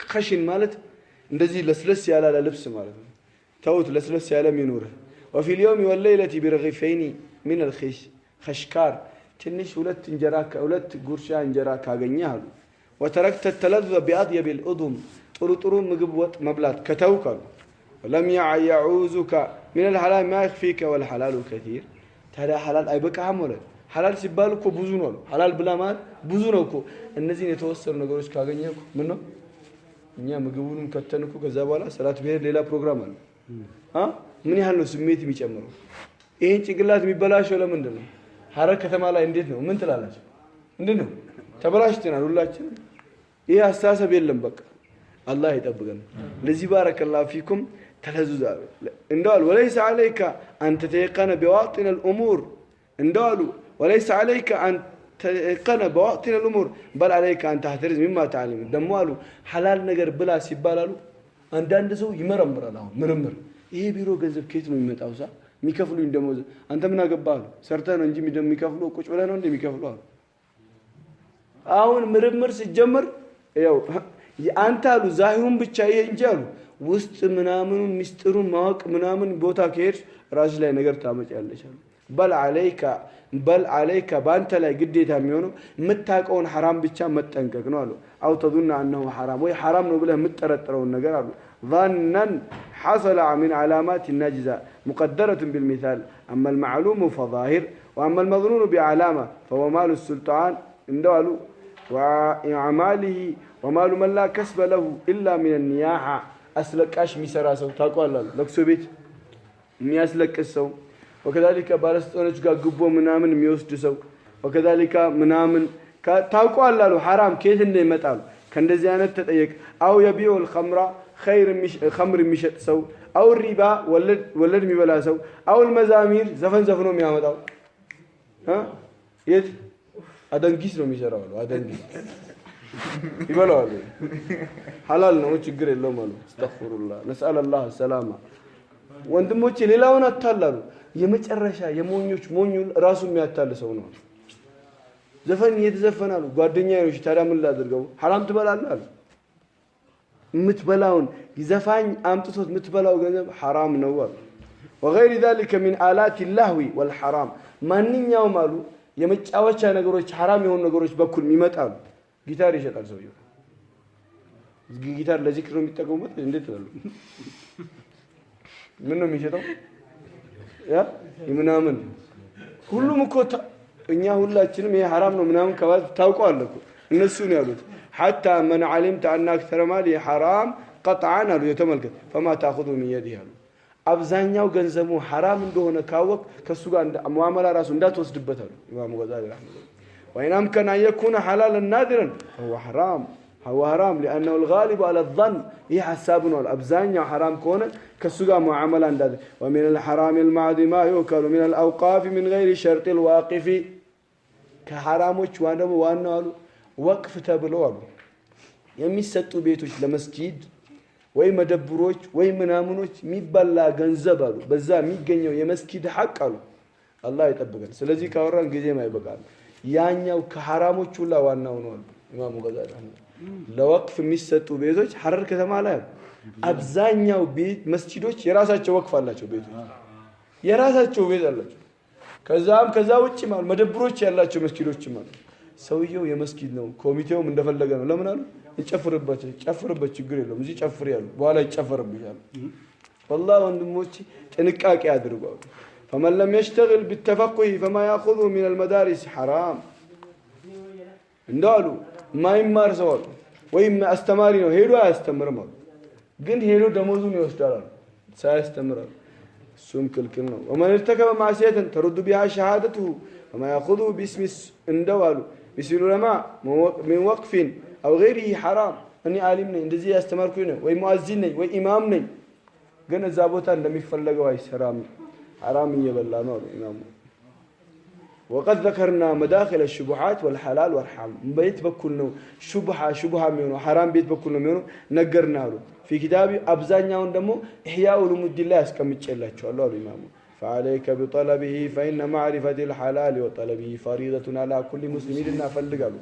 S1: ኸሽን ማለት እንደዚህ ለስለስ ያላለ ልብስ ማለት ነው። ተውት ለስለስ ያለም ይኑርህ። ወፊል የውሚ ወለይለቲ ቢረጊፈይኒ ሚነል ኸሽካር ትንሽ ሁለት እንጀራ ሁለት ጉርሻ እንጀራ ካገኘህ አሉ ወተረክተ ተለዘ ቢአጥየቢል ኡዱም ጥሩ ጥሩ ምግብ ወጥ መብላት ከተውክ አሉ ለም يعوزك من الحلال ما يكفيك والحلال كثير። ታዲያ ሐላል አይበቃህም? ወለ ሐላል ሲባል እኮ ብዙ ነው አሉ። ሐላል ብላ ማለት ብዙ ነው እኮ። እነዚህን የተወሰኑ ነገሮች ካገኘህ እኮ ምን ነው፣ እኛ ምግቡንም ከተን እኮ ከዛ በኋላ ሰላት ብሄር ሌላ ፕሮግራም አለ። ምን ያህል ነው ስሜት የሚጨምረው? ይሄን ጭንቅላት የሚበላሸው ለምንድን ነው? ሐረር ከተማ ላይ እንዴት ነው? ምን ትላላችሁ? እንዴት ነው? ተበላሽተናል ሁላችንም። ይሄ አስተሳሰብ የለም። በቃ አላህ ይጠብቀን። ለዚህ بارك الله فيكم ተለዙዝ እንደዋሉ وليس عليك أن تتيقن بواطن الأمور እንደዋሉ وليس عليك أن تتيقن بواطن الأمور بل عليك أن تحترز مما تعلم። ደግሞ አሉ ሐላል ነገር ብላ ሲባል አሉ አንዳንድ ሰው ይመረምራል። አሁን ምርምር ይሄ ቢሮ ገንዘብ ከየት ነው የሚመጣው? ሳ የሚከፍሉኝ ደሞዝ አንተ ምን አገባህ አሉ። ሰርተህ ነው እንጂ የሚከፍሉ ቁጭ ብለህ ነው እንደሚከፍሉ አሉ። አሁን ምርምር ሲጀመር ያው አንተ አሉ ዛሂሩን ብቻ ይሄ እንጂ አሉ ውስጥ ምናምኑን ሚስጥሩን ማወቅ ምናምን ቦታ ከሄድሽ ራስሽ ላይ ነገር ታመጪያለሽ አሉ። بل عليك بل عليك በአንተ ላይ ግዴታ የሚሆነው የምታውቀውን ሐራም ብቻ መጠንቀቅ ነው አሉ። أو تظن أنه حرام ወይ ሐራም ነው ብለህ የምትጠረጥረውን ነገር አሉ። ظنا حصل من علامات ناجزة مقدرة بالمثال أما المعلوم فظاهر وأما المظنون بعلامة فهو مال السلطان እንደው አሉ وأعماله ومال من لا كسب له إلا من النياحة። አስለቃሽ የሚሰራ ሰው ታውቀዋለህ አሉ። ለቅሶ ቤት የሚያስለቅስ ሰው፣ وكذلك ባለስልጣኖች ጋር ጉቦ ምናምን የሚወስድ ሰው፣ وكذلك ምናምን ታውቀዋለህ አሉ። ሐራም ከየት እንደሚመጣሉ ከእንደዚህ አይነት ተጠየቅ። أو يبيع الخمر ኸምር የሚሸጥ ሰው፣ أو الربا ወለድ የሚበላ ሰው፣ أو المزامير ዘፈን ዘፍኖ የሚያመጣው፣ የት አደንጊስ ነው የሚሰራው አሉ። አደንጊስ ይበላዋሉ። ሐላል ነው ችግር የለውም አሉ። أستغفر الله نسأل الله السلامة። ወንድሞቼ ሌላውን አታላሉ። የመጨረሻ የሞኞች ሞኙ ራሱ የሚያታል ሰው ነው። ዘፈን እየተዘፈነ አሉ ጓደኛዬ ነው። ታዲያ ምን ላድርገው? ሐራም ትበላለህ አሉ። የምትበላውን ዘፋኝ አምጥቶት የምትበላው ገንዘብ ሐራም ነው አሉ። وغير ذلك من آلات اللهو والحرام ማንኛውም አሉ የመጫወቻ ነገሮች ሐራም የሆኑ ነገሮች በኩል ይመጣሉ። ጊታር ይሸጣል ሰውየው። ጊታር ለዚክር ነው የሚጠቀሙበት። እንዴት ይላሉ? ምን ነው የሚሸጠው? ያ ምናምን ሁሉም እኮ እኛ ሁላችንም ይሄ ሐራም ነው ምናምን ከባድ ታውቀዋለህ እኮ እነሱ ነው ያሉት። حتى من علمت أن أكثر ماله حرام قطعا አሉ የተመልከት فما تأخذه من يده አሉ። አብዛኛው ገንዘቡ ሐራም እንደሆነ ካወቅ ከእሱ ጋር ሙዓመላ ራሱ እንዳትወስድበት አሉ ኢማሙ ገዛሊ رحمه الله። وإن أمكن أن يكون حلالا نادرا فهو حرام هو حرام لأنه الغالب على الظن ይህ ሐሳብ ነው። አብዛኛው ሐራም ከሆነ ከእሱ ጋር ሙዓመላ እንዳት። ومن الحرام المحض ما يؤكل من الأوقاف من غير شرط الواقف። ከሐራሞች ደግሞ ዋናው አሉ ወቅፍ ተብሎ አሉ የሚሰጡ ቤቶች ለመስጂድ ወይ መደብሮች ወይ ምናምኖች የሚበላ ገንዘብ አሉ በዛ የሚገኘው የመስጊድ ሐቅ አሉ አላህ ይጠብቀን። ስለዚህ ካወራን ጊዜም አይበቃል። ያኛው ከሐራሞች ሁላ ዋናው ነው አሉ ኢማሙ ገዛሊ። ለወቅፍ የሚሰጡ ቤቶች ሐረር ከተማ ላይ አሉ አብዛኛው ቤት መስጂዶች የራሳቸው ወቅፍ አላቸው። ቤቶች የራሳቸው ቤት አላቸው። ከዛም ከዛ ውጭም አሉ መደብሮች ያላቸው መስጊዶችም አሉ። ሰውየው የመስጊድ ነው፣ ኮሚቴውም እንደፈለገ ነው። ለምን አሉ እንጨፍርበት፣ ጨፍርበት፣ ችግር የለውም እዚህ ጨፍር ያሉ በኋላ ይጨፈርብሻል። والله ወንድሞች ጥንቃቄ አድርጉ አሉ። فمن لم يشتغل بالتفقه فما يأخذه من المدارس حرام እንዳሉ ማይማር ሰው አሉ ወይም አስተማሪ ነው ሄዶ አያስተምርም አሉ። ግን ሄዶ ደሞዙን ይወስዳል አሉ ሳያስተምር አሉ። እሱም ክልክል ነው። ومن ارتكب معصية ترد بها شهادته فما يأخذه باسم እንደው አሉ باسم العلماء من وقف أو غيره حرام። እኔ ዓሊም ነኝ እንደዚህ ያስተማርኩኝ ነው ወይ ሙአዚን ነኝ ወይ ኢማም ነኝ፣ ግን እዛ ቦታ እንደሚፈለገው አይሰራም፣ ሐራም እየበላ ነው አሉ ኢማሙ። وقد ذكرنا مداخل الشبهات والحلال والحرام በየት በኩል ነው ሹብሃ ሹብሃ የሚሆነው ሐራም ቤት በኩል ነው የሚሆነው ነገርና አሉ። في كتابي አብዛኛውን ደግሞ ኢሕያ ዑሉሙዲን ላይ አስቀምጬላችኋለሁ አሉ ኢማሙ። فعليك بطلبه فإن معرفة الحلال وطلبه فريضة على كل مسلم ሂድና ፈልግ አሉ።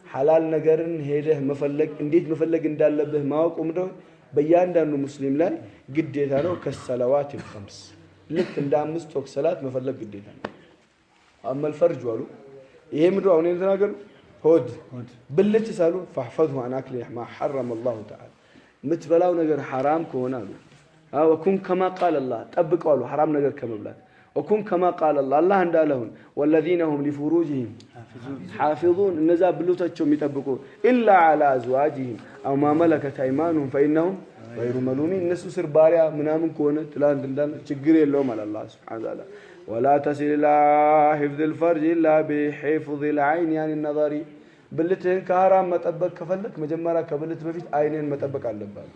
S1: ሐላል ነገርን ሄደህ መፈለግ እንዴት መፈለግ እንዳለብህ ማወቁ ምንድነው በእያንዳንዱ ሙስሊም ላይ ግዴታ ነው። كالصلوات الخمس ልክ እንደ አምስት ወቅት ሰላት መፈለግ ግዴታ ነው። أما الفرج አሉ ይሄ ምንድነው አሁን የተናገሩ ሆድ ብልት ሳሉ فاحفظه عن أكل ما حرم الله تعالى የምትበላው ነገር ሐራም ከሆነ አሉ وكن كما قال الله ጠብቀው አሉ ሐራም ነገር ከመብላት። وكن كما قال الله አላህ እንዳለሁን والذين هم لفروجهم حافظون እነዛ ብልቶቻቸው የሚጠብቁ إلا على أزواجهم أو ما ملكت أيمانهم فإنهم غير ملومين እነሱ ስር ባሪያ ምናምን ከሆነ ትላንት እንዳለ ችግር የለውም አለ አላህ سبحانه وتعالى። ولا تصل إلى حفظ الفرج إلا بحفظ العين عن النظر ብልትህን ከሐራም መጠበቅ ከፈለክ መጀመሪያ ከብልት በፊት አይንህን መጠበቅ አለብህ።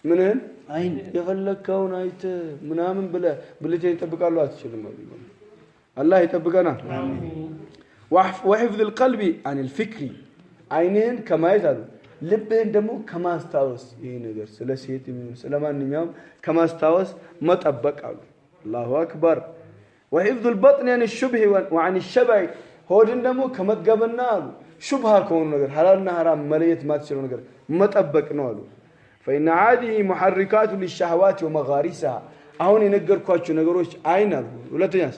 S1: ምንህን?
S3: አይን።
S1: የፈለግከውን አይተህ ምናምን ብለህ ብልትህን ይጠብቃሉ አትችልም አሉ። አላህ ይጠብቀናል። وحفظ القلب عن الفكر አይንህን ከማየት አሉ ልብህን ደግሞ ከማስታወስ ይሄ ነገር ስለ ሴት ይሁን ስለ ማንኛውም ከማስታወስ መጠበቅ አሉ። الله أكبر። وحفظ البطن عن الشبه وعن الشبع ሆድን ደግሞ ከመጥገብና አሉ ሹብሃ ከሆኑ ነገር ሐላልና ሐራም መለየት ማትችለው ነገር መጠበቅ ነው አሉ። فإن هذه محركات للشهوات ومغارسها አሁን የነገርኳቸው ነገሮች አይን አሉ። ሁለተኛስ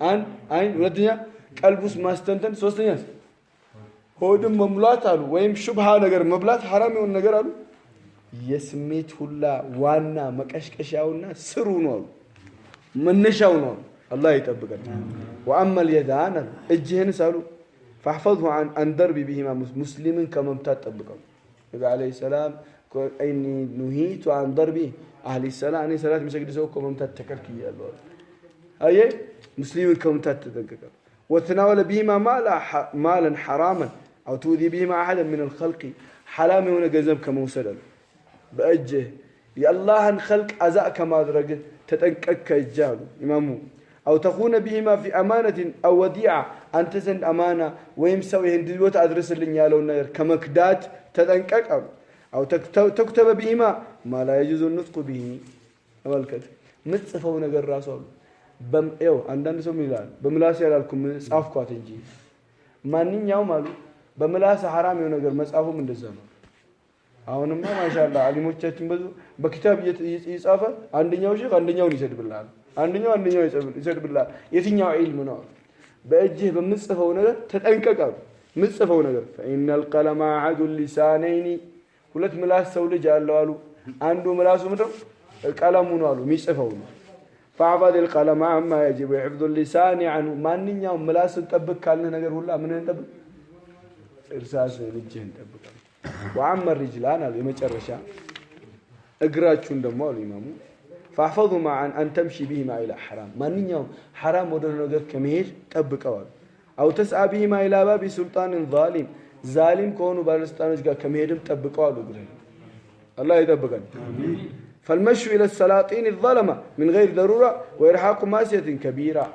S1: አንድ አይን፣ ሁለተኛ ቀልብ ውስጥ ማስተንተን፣ ሶስተኛስ ሆድን መሙላት አሉ ወይም ሹብሃ ነገር መብላት ሐራም የሆነ ነገር አሉ። የስሜት ሁላ ዋና መቀስቀሻውና ስሩ ነው አሉ፣ መነሻው ነው አሉ። አላህ ይጠብቀን። وأما اليدان አሉ እጅህንስ አሉ فاحفظه عن ضرب بهما ሙስሊምን ከመምታት ጠብቀው። ነቢ عليه السلام إني نهيت عن ضرب أهل الصلاة እኔ ሰላት የሚሰግድ ሰው እኮ መምታት ተከልክያለሁ አሉ። አየህ ሙስሊምን ከመምታት ተጠንቀቀ። وتتناول بهما مالا حراما أو تؤذي بهما أحدا من الخلق ሐራም የሆነ ገንዘብ ከመውሰድ አሉ በእጅህ የአላህን ኸልቅ አዛ ከማድረግ ተጠንቀቅ ከእጅህ አሉ ኢማሙ። أو تخون بهما في أمانة أو وديعة አንተ ዘንድ አማና ወይም ሰው ይህን ቦታ አድርስልኝ ያለውን ነገር ከመክዳት ተጠንቀቅ አሉ። أو تكتب بهما ما لا يجوز النطق به ተመልከት ምትጽፈው ነገር ራሱ አሉ። ይኸው አንዳንድ ሰው ምን ይላል? በምላሴ ያላልኩም ጻፍኳት እንጂ ማንኛውም አሉ በምላስ ሐራም የሆነ ነገር መጻፉም እንደዛ ነው። አሁንማ ማሻአላ አሊሞቻችን ብዙ በኪታብ እየጻፈ አንደኛው ሼክ አንደኛውን ይሰድብልሃል፣ አንደኛው አንደኛው ይሰድብልሃል። የትኛው ዒልም ነው? በእጅህ በምትጽፈው ነገር ተጠንቀቅ አሉ። ምትጽፈው ነገር فإن القلم أحد اللسانين ሁለት ምላስ ሰው ልጅ አለው አሉ። አንዱ ምላሱ ምንድን ነው? ቀለሙ ነው አሉ የሚጽፈው ነው። فاحفظ القلم عما يجب حفظ اللسان عنه ማንኛውም ምላስን ጠብቅ ካልንህ ነገር ሁላ ምንህን ጠብቅ? እርሳስህን እጅህን ጠብቅ አሉ። وأما الرجلان አሉ የመጨረሻ እግራችሁን ደግሞ አሉ ኢማሙ فاحفظهما عن أن تمشي بهما إلى حرام ማንኛውም ሐራም ወደ ነገር ከመሄድ ጠብቀው አሉ። أو تسعى بهما إلى باب سلطان ظالم ዛሊም ከሆኑ ባለስልጣኖች ጋር ከመሄድም ጠብቀው አሉ እግርህን። አላህ ይጠብቀን። فالمشي إلى السلاطين الظلمة من غير ضرورة وإلحاق معصية كبيرة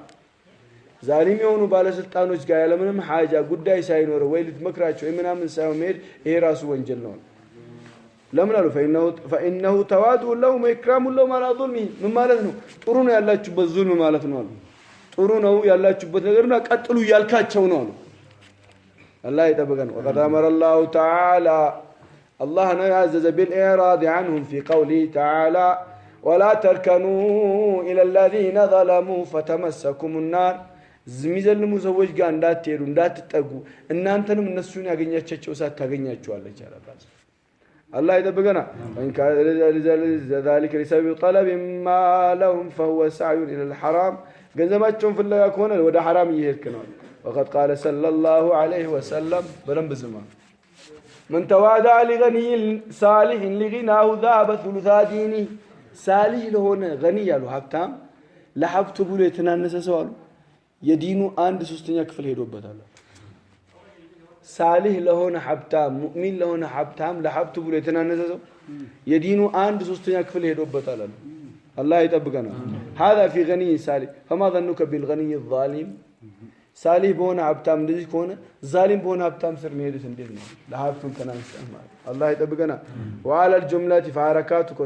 S1: ዛሊም የሆኑ ባለስልጣኖች ጋር ያለምንም ሓጃ ጉዳይ ሳይኖር ወይ ልትመክራቸው ወይ ምናምን ሳይሆን መሄድ ይሄ ራሱ ወንጀል ነው። ለምን አሉ? فإنه تواضع لهم وإكرام لهم على ظلمهم ምን ማለት ነው? ጥሩ ነው ያላችሁበት ዙልም ማለት ነው አሉ። ጥሩ ነው ያላችሁበት ነገርና ቀጥሉ እያልካቸው ነው አሉ። አላህ ይጠብቀን። وقد أمر الله تعالى አላህ ነው ያዘዘ بالإعراض عنهم في قوله تعالى ولا تركنوا إلى الذين ظلموا فتمسكم النار የሚዘልሙ ሰዎች ጋር እንዳትሄዱ እንዳትጠጉ፣ እናንተንም እነሱን ያገኛቻቸው እሳት ታገኛቸዋለች አለ አላህ። አላህ ይጠብቀና። وإن كان ذلك لسبب طلب ما لهم فهو سعي إلى الحرام ገንዘባቸውን ፍለጋ ከሆነ ወደ ሐራም እየሄድክ ነው። وقد قال صلى الله عليه وسلم በደንብ ስማ من تواضع لغني صالح لغناه ذهب ثلثا دينه ሳሊህ ለሆነ ገኒ ያሉ ሀብታም ለሀብቱ ብሎ የተናነሰ ሰው አሉ የዲኑ አንድ ሶስተኛ ክፍል ሄዶበታል። ሳሊህ ለሆነ ሀብታም ሙእሚን ለሆነ ሀብታም ለሀብቱ ብሎ የተናነሰ ሰው የዲኑ አንድ ሶስተኛ ክፍል ሄዶበታል አሉ። አላህ ይጠብቀናል። هذا في غني صالح فما ظنك بالغني الظالم ሳሊህ በሆነ ሀብታም እንደዚህ ከሆነ ዛሊም በሆነ ሀብታም ስር መሄድስ እንዴት ነው? ለሀብቱን ተናንሰህ ማለት አላህ ይጠብቀናል። وعلى الجملة فحركاتك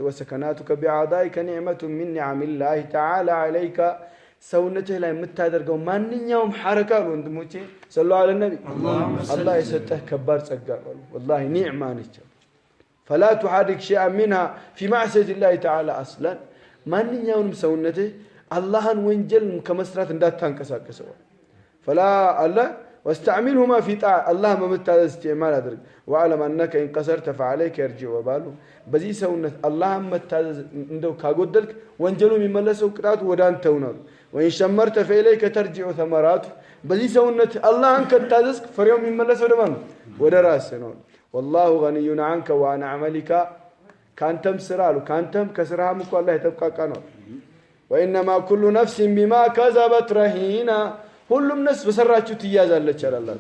S1: وسكناتك بأعضائك نعمة من نعم الله تعالى عليك ሰውነትህ ላይ የምታደርገው ማንኛውም ሐረካ አሉ ወንድሞቼ፣ صلوا على النبي አላህ የሰጠህ ከባድ ጸጋ አሉ። ወላሂ ኒዕማ ነች። فلا تحرك شيئا منها في معصية الله تعالى أصلا ማንኛውንም ሰውነትህ አላህን ወንጀል ከመስራት እንዳታንቀሳቅሰው። فلا አለ واستعملهما في طاعة አላህ በመታዘዝ استعمال አድርግ። واعلم أنك إن قصرت فعليك يرجع وباله። በዚህ ሰውነት አላህን መታዘዝ እንደው ካጎደልክ ወንጀሉ የሚመለሰው ቅጣቱ ወደ አንተው ነው። وإن شمرت فإليك ترجع ثمراته። በዚህ ሰውነት አላህን ከታዘዝክ ፍሬው የሚመለሰው ወደ ማን ነው? ወደ ራስህ ነው። والله غني عنك وعن عملك። ከአንተም ስራ አሉ ከአንተም ከስራህም እኮ አላህ የተብቃቃ ነው። وإنما كل نفس بما كسبت رهينة። ሁሉም ነፍስ በሰራችሁ ትያዛለች አላላ።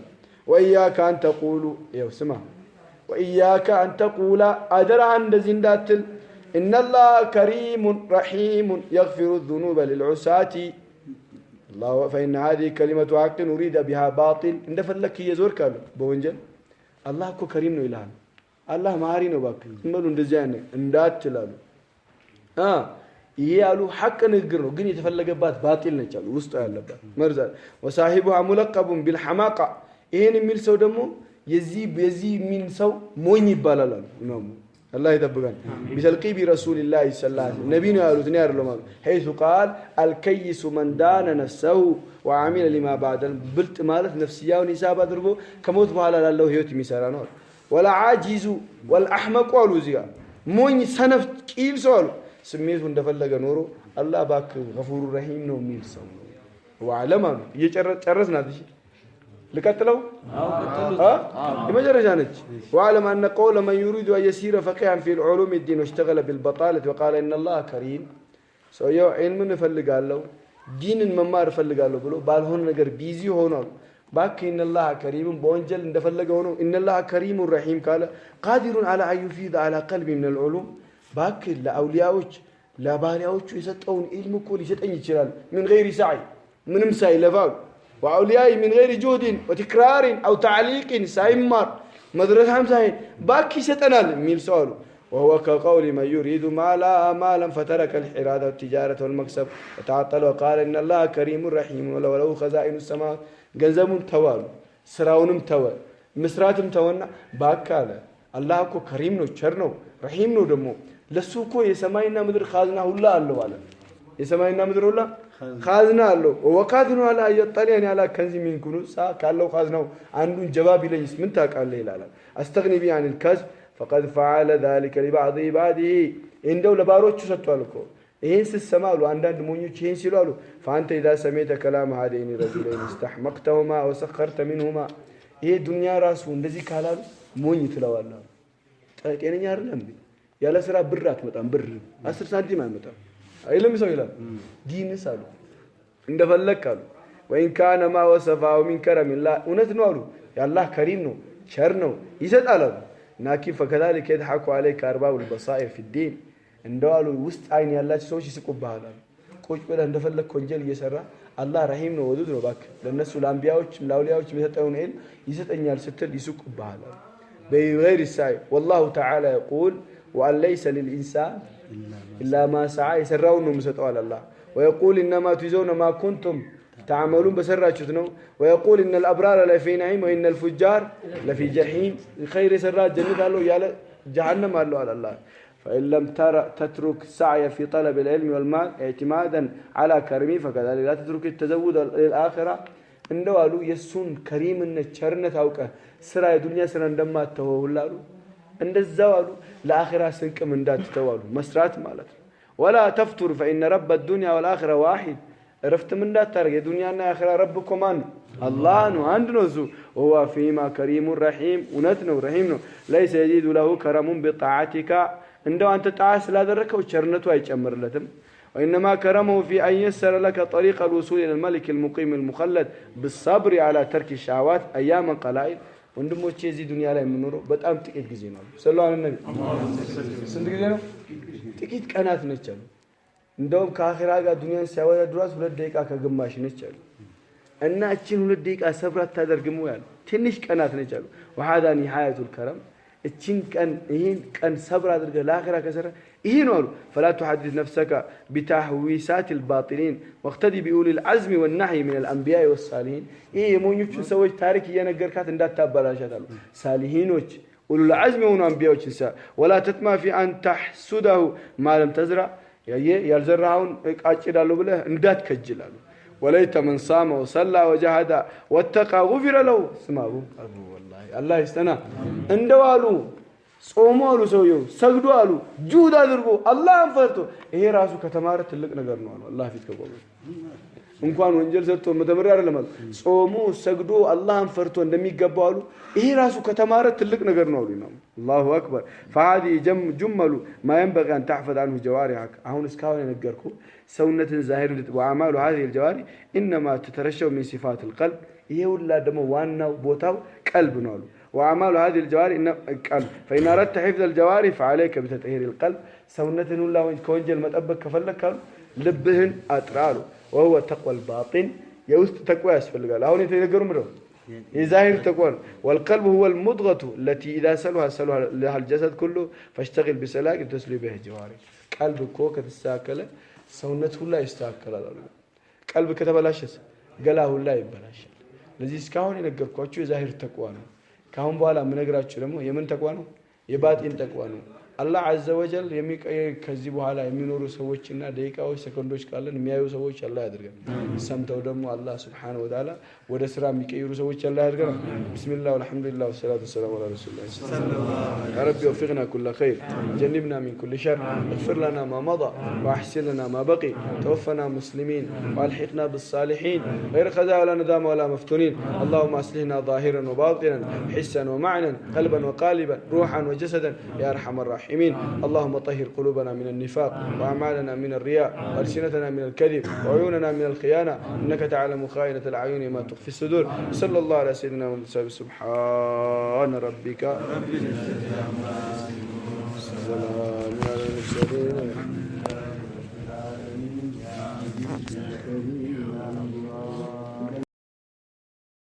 S1: وإياك أن تقول፣ ይኸው ስማ፣ وإياك أن تقول፣ አደራህን እንደዚህ እንዳትል፣ إن الله كريم رحيم يغفر الذنوب للعصاة فإن هذه كلمة حق أريد بها باطل። እንደፈለክ እየዞርክ አሉ በወንጀል አላህ እኮ ከሪም ነው ይልሃል። አላህ መሀሪ ነው እባክህ ዝም በሉ እንደዚህ አይነት እንዳትል አሉ። ይሄ ያሉ ሐቅ ንግግር ነው፣ ግን የተፈለገባት ባጢል ነች አሉ። ውስጡ ያለባት መርዝ አለ። وصاحبها ملقب بالحماقة። ይሄን የሚል ሰው ደግሞ የዚህ የሚል ሰው ሞኝ ይባላል አሉ ኢማሙ። አላህ ይጠብቃል። بتلقيب رسول الله صلى الله عليه وسلم፣ ነቢ ነው ያሉት እኔ አይደለም አሉ። حيث قال الكيس من دان نفسه وعمل لما بعد። ብልጥ ማለት ነፍስያውን ሂሳብ አድርጎ ከሞት በኋላ ላለው ህይወት የሚሰራ ነው አሉ። والعاجز والأحمق አሉ እዚህ ጋር ሞኝ ሰነፍ ቂል ሰው አሉ ስሜቱ እንደፈለገ ኖሮ አላህ እባክህ ገፉሩ ረሂም ነው የሚል ሰው ነው። واعلم አሉ እየጨረስናት። እሺ ልቀጥለው የመጨረሻ ነች። واعلم أن قول من يريد أن يصير فقيها في علوم الدين واشتغل بالبطالة وقال إن الله كريم። ሰውየው ዒልምን እፈልጋለሁ ዲንን መማር እፈልጋለሁ ብሎ ባልሆነ ነገር busy ሆኗል። ባክህ إن الله كريم በወንጀል እንደፈለገ ሆኖ إن الله كريم رحيم ካለ قادر على أن يفيض على قلبي من العلوم፣ ባክህ ለአውሊያዎች ለባሪያዎቹ የሰጠውን ዒልም እኮ ሊሰጠኝ ይችላል። من غير سعي ምንም ሳይለፋ وأوليائه من غير جهد وتكرار أو تعليق ሳይማር መድረሳም ሳይሄድ ባክህ ይሰጠናል የሚል ሰው አሉ። وهو كقول من يريد مالا مالا فترك الحراثة والتجارة والمكسب وتعطل وقال إن الله كريم رحيم وله خزائن السماوات። ገንዘቡን ተዋሉ ስራውንም ተወ መስራትም ተወና ባክህ አለ አላህ እኮ ከሪም ነው ቸር ነው ረሒም ነው ደግሞ ለሱ እኮ የሰማይና ምድር ካዝና ሁላ አለው አለ። የሰማይና ምድር ሁላ ካዝና አለው። وقادر على أن يطلعني على كنز من كنوز ካለው ካዝናው አንዱን ጀባ ቢለኝስ ምን ታውቃለህ ይላል። أستغني به عن الكسب فقد فعل ذلك لبعض عباده። እንደው ለባሮቹ ሰጥቷል እኮ። ይሄን ስትሰማ አሉ አንዳንድ ሞኞች ይሄን ሲሉ አሉ فأنت إذا سمعت كلام هذين الرجلين استحمقتهما وسخرت منهما። ይሄ ዱንያ ራሱ እንደዚህ ካላሉ ሞኝ ትለዋለህ አሉ። ጤነኛ አይደለም እንዴ? ያለ ስራ ብር አትመጣም። ብር 10 ሳንቲም አይመጣም አይልም ሰው ይላል። ዲንስ አሉ እንደፈለክ አሉ። وإن كان ما وصفاه من كرم الله እውነት ነው አሉ የአላህ ከሪም ነው ቸር ነው ይሰጣል አሉ። لكن فكذلك يضحك عليك أرباب البصائر في الدين። እንደው አሉ ውስጥ አይን ያላቸው ሰዎች ይስቁብሃል አሉ። ቁጭ ብለህ እንደፈለክ ወንጀል እየሰራ አላህ ረሂም ነው ወዱድ ነው እባክህ ለእነሱ ለአንቢያዎች ለአውሊያዎች የሰጠውን ዒልም ይሰጠኛል ስትል ይስቁብሃል አሉ። بغير سعي والله تعالى يقول وأن ليس للإنسان إلا ما سعى። የሰራውን ነው የምሰጠው አለ አላህ። ويقول إنما تجزون ما كنتم تعملون በሰራችሁት ነው። ويقول إن الأبرار لفي نعيم وإن الفجار لفي جحيم። ኸይር የሰራ ጀነት አለው ያለ ጀሃነም አለው አለ አላህ። فإن لم تترك السعي في طلب العلم والمال اعتمادا على كرمه فكذلك لا تترك التزود للآخرة። እንደው አሉ የእሱን ከሪምነት ቸርነት አውቀህ ስራ የዱንያ ስራ እንደማትተወው ሁላ አሉ እንደዛው አሉ ለአኺራ ስንቅም እንዳትተው አሉ መስራት ማለት ነው። ولا تفتر فإن رب الدنيا والآخرة واحد። እረፍትም እንዳታደርግ የዱንያና የአኺራ ረብ እኮ ማን ነው? አላህ ነው። አንድ ነው እሱ። وهو فيهما كريم رحيم። እውነት ነው ረሒም ነው። ليس يزيد له كرم بطاعتك። እንደው አንተ ጣዓ ስላደረከው ቸርነቱ አይጨምርለትም። وإنما كرمه في أن يسر لك طريق الوصول إلى الملك المقيم المخلد بالصبر على ترك الشهوات أياما قلائل። ወንድሞቼ እዚህ ዱንያ ላይ የምኖረው በጣም ጥቂት ጊዜ ነው። صلوا على النبي። ስንት ጊዜ ነው? ጥቂት ቀናት ነች አሉ። እንደውም ከአኺራ ጋር ዱንያን ሲያወዳድሯት 2 ደቂቃ ከግማሽ ነች አሉ። እና እችን 2 ደቂቃ ሰብር አታደርግም ወይ አሉ። ትንሽ ቀናት ነች አሉ። وهذا نهاية الكرم። እችን ቀን ይህን ቀን ሰብር አድርገህ ለአኺራ ከሰራ ይሄ ነው አሉ። فلا تحدث نفسك بتهويسات الباطلين واقتد بأولي العزم والنهى من الأنبياء والصالحين። ይሄ የሞኞቹን ሰዎች ታሪክ እየነገርካት እንዳታበላሻት አሉ። ሳሊሂኖች ኡሉል ዐዝም የሆኑ አንቢያዎችን ሳ ولا تطمع في أن تحصده ما لم تزرع። ያልዘራኸውን አጭዳለሁ ብለህ እንዳትከጅል አሉ። وليت من صام وصلى وجاهد واتقى غفر له። ስማ አቡ አቡ፣ ወላሂ አላህ ይስጠና። እንደው አሉ ጾሞ አሉ፣ ሰውየው ሰግዶ አሉ፣ ጁህድ አድርጎ አላህን ፈርቶ፣ ይሄ ራሱ ከተማረ ትልቅ ነገር ነው አሉ። አላህ ፊት ከቆመ እንኳን ወንጀል ሰርቶ መተምር አይደለም አሉ። ጾሞ ሰግዶ አላህን ፈርቶ እንደሚገባው አሉ። ይሄ ራሱ ከተማረ ትልቅ ነገር ነው አሉ ኢማሙ። الله أكبر። فهذه جمل ما ينبغي أن تحفظ عنه جوارحك። አሁን እስካሁን የነገርኩ ሰውነትን ዛሂር وأعمال هذه الجوارح إنما تترشح من صفات القلب። ይሄ ሁላ ደግሞ ዋናው ቦታው ቀልብ ነው አሉ። وأعمال هذه الجوارح قلب، فإن أردت حفظ الجوارح فعليك بتطهير القلب። ሰውነትን ሁላ ከወንጀል መጠበቅ ከፈለግ አሉ ልብህን አጥራ አሉ። وهو تقوى الباطن፣ የውስጥ ተቅዋ ያስፈልጋል። አሁን የተነገሩ ምንድን ነው? የዛሂር ተቅዋ ነው። والقلب هو المضغة التي إذا صلح صلح الجسد كله، فاشتغل بصلاحه تصلح به الجوارح። ቀልብ እኮ ከተስተካከለ ሰውነት ሁላ ይስተካከላል አሉ። ቀልብ ከተበላሸስ ገላ ሁላ ይበላሻል። ለዚህ እስካሁን የነገርኳችሁ የዛሂር ተቅዋ ነው። ከአሁን በኋላ የምነግራችሁ ደግሞ የምን ተቅዋ ነው? የባጢን ተቅዋ ነው። አላህ عز وجل ከዚህ በኋላ የሚኖሩ ሰዎችና ደቂቃዎች፣ ሰከንዶች ካለን የሚያዩ ሰዎች አላህ ያድርገን። ሰምተው ደግሞ አላህ سبحانه وتعالى ወደ ስራ የሚቀይሩ ሰዎች አላህ ያድርገን። بسم الله والحمد لله والصلاة والسلام على رسول الله። يا ربي وفقنا كل خير، جنبنا من كل شر، اغفر لنا ما مضى وأحسن لنا ما بقي، توفنا مسلمين وألحقنا بالصالحين غير خزايا ولا ندامى ولا مفتونين. اللهم أصلحنا ظاهرا وباطنا، حسا ومعنى، قلبا وقالبا، روحا وجسدا، يا أرحم الراحمين. اللهم طهر قلوبنا من النفاق وأعمالنا من الرياء وألسنتنا من الكذب وعيوننا من الخيانة، إنك تعلم خائنة الأعين وما تخفي الصدور. صلى الله على سيدنا محمد. سبحان ربك رب العزة.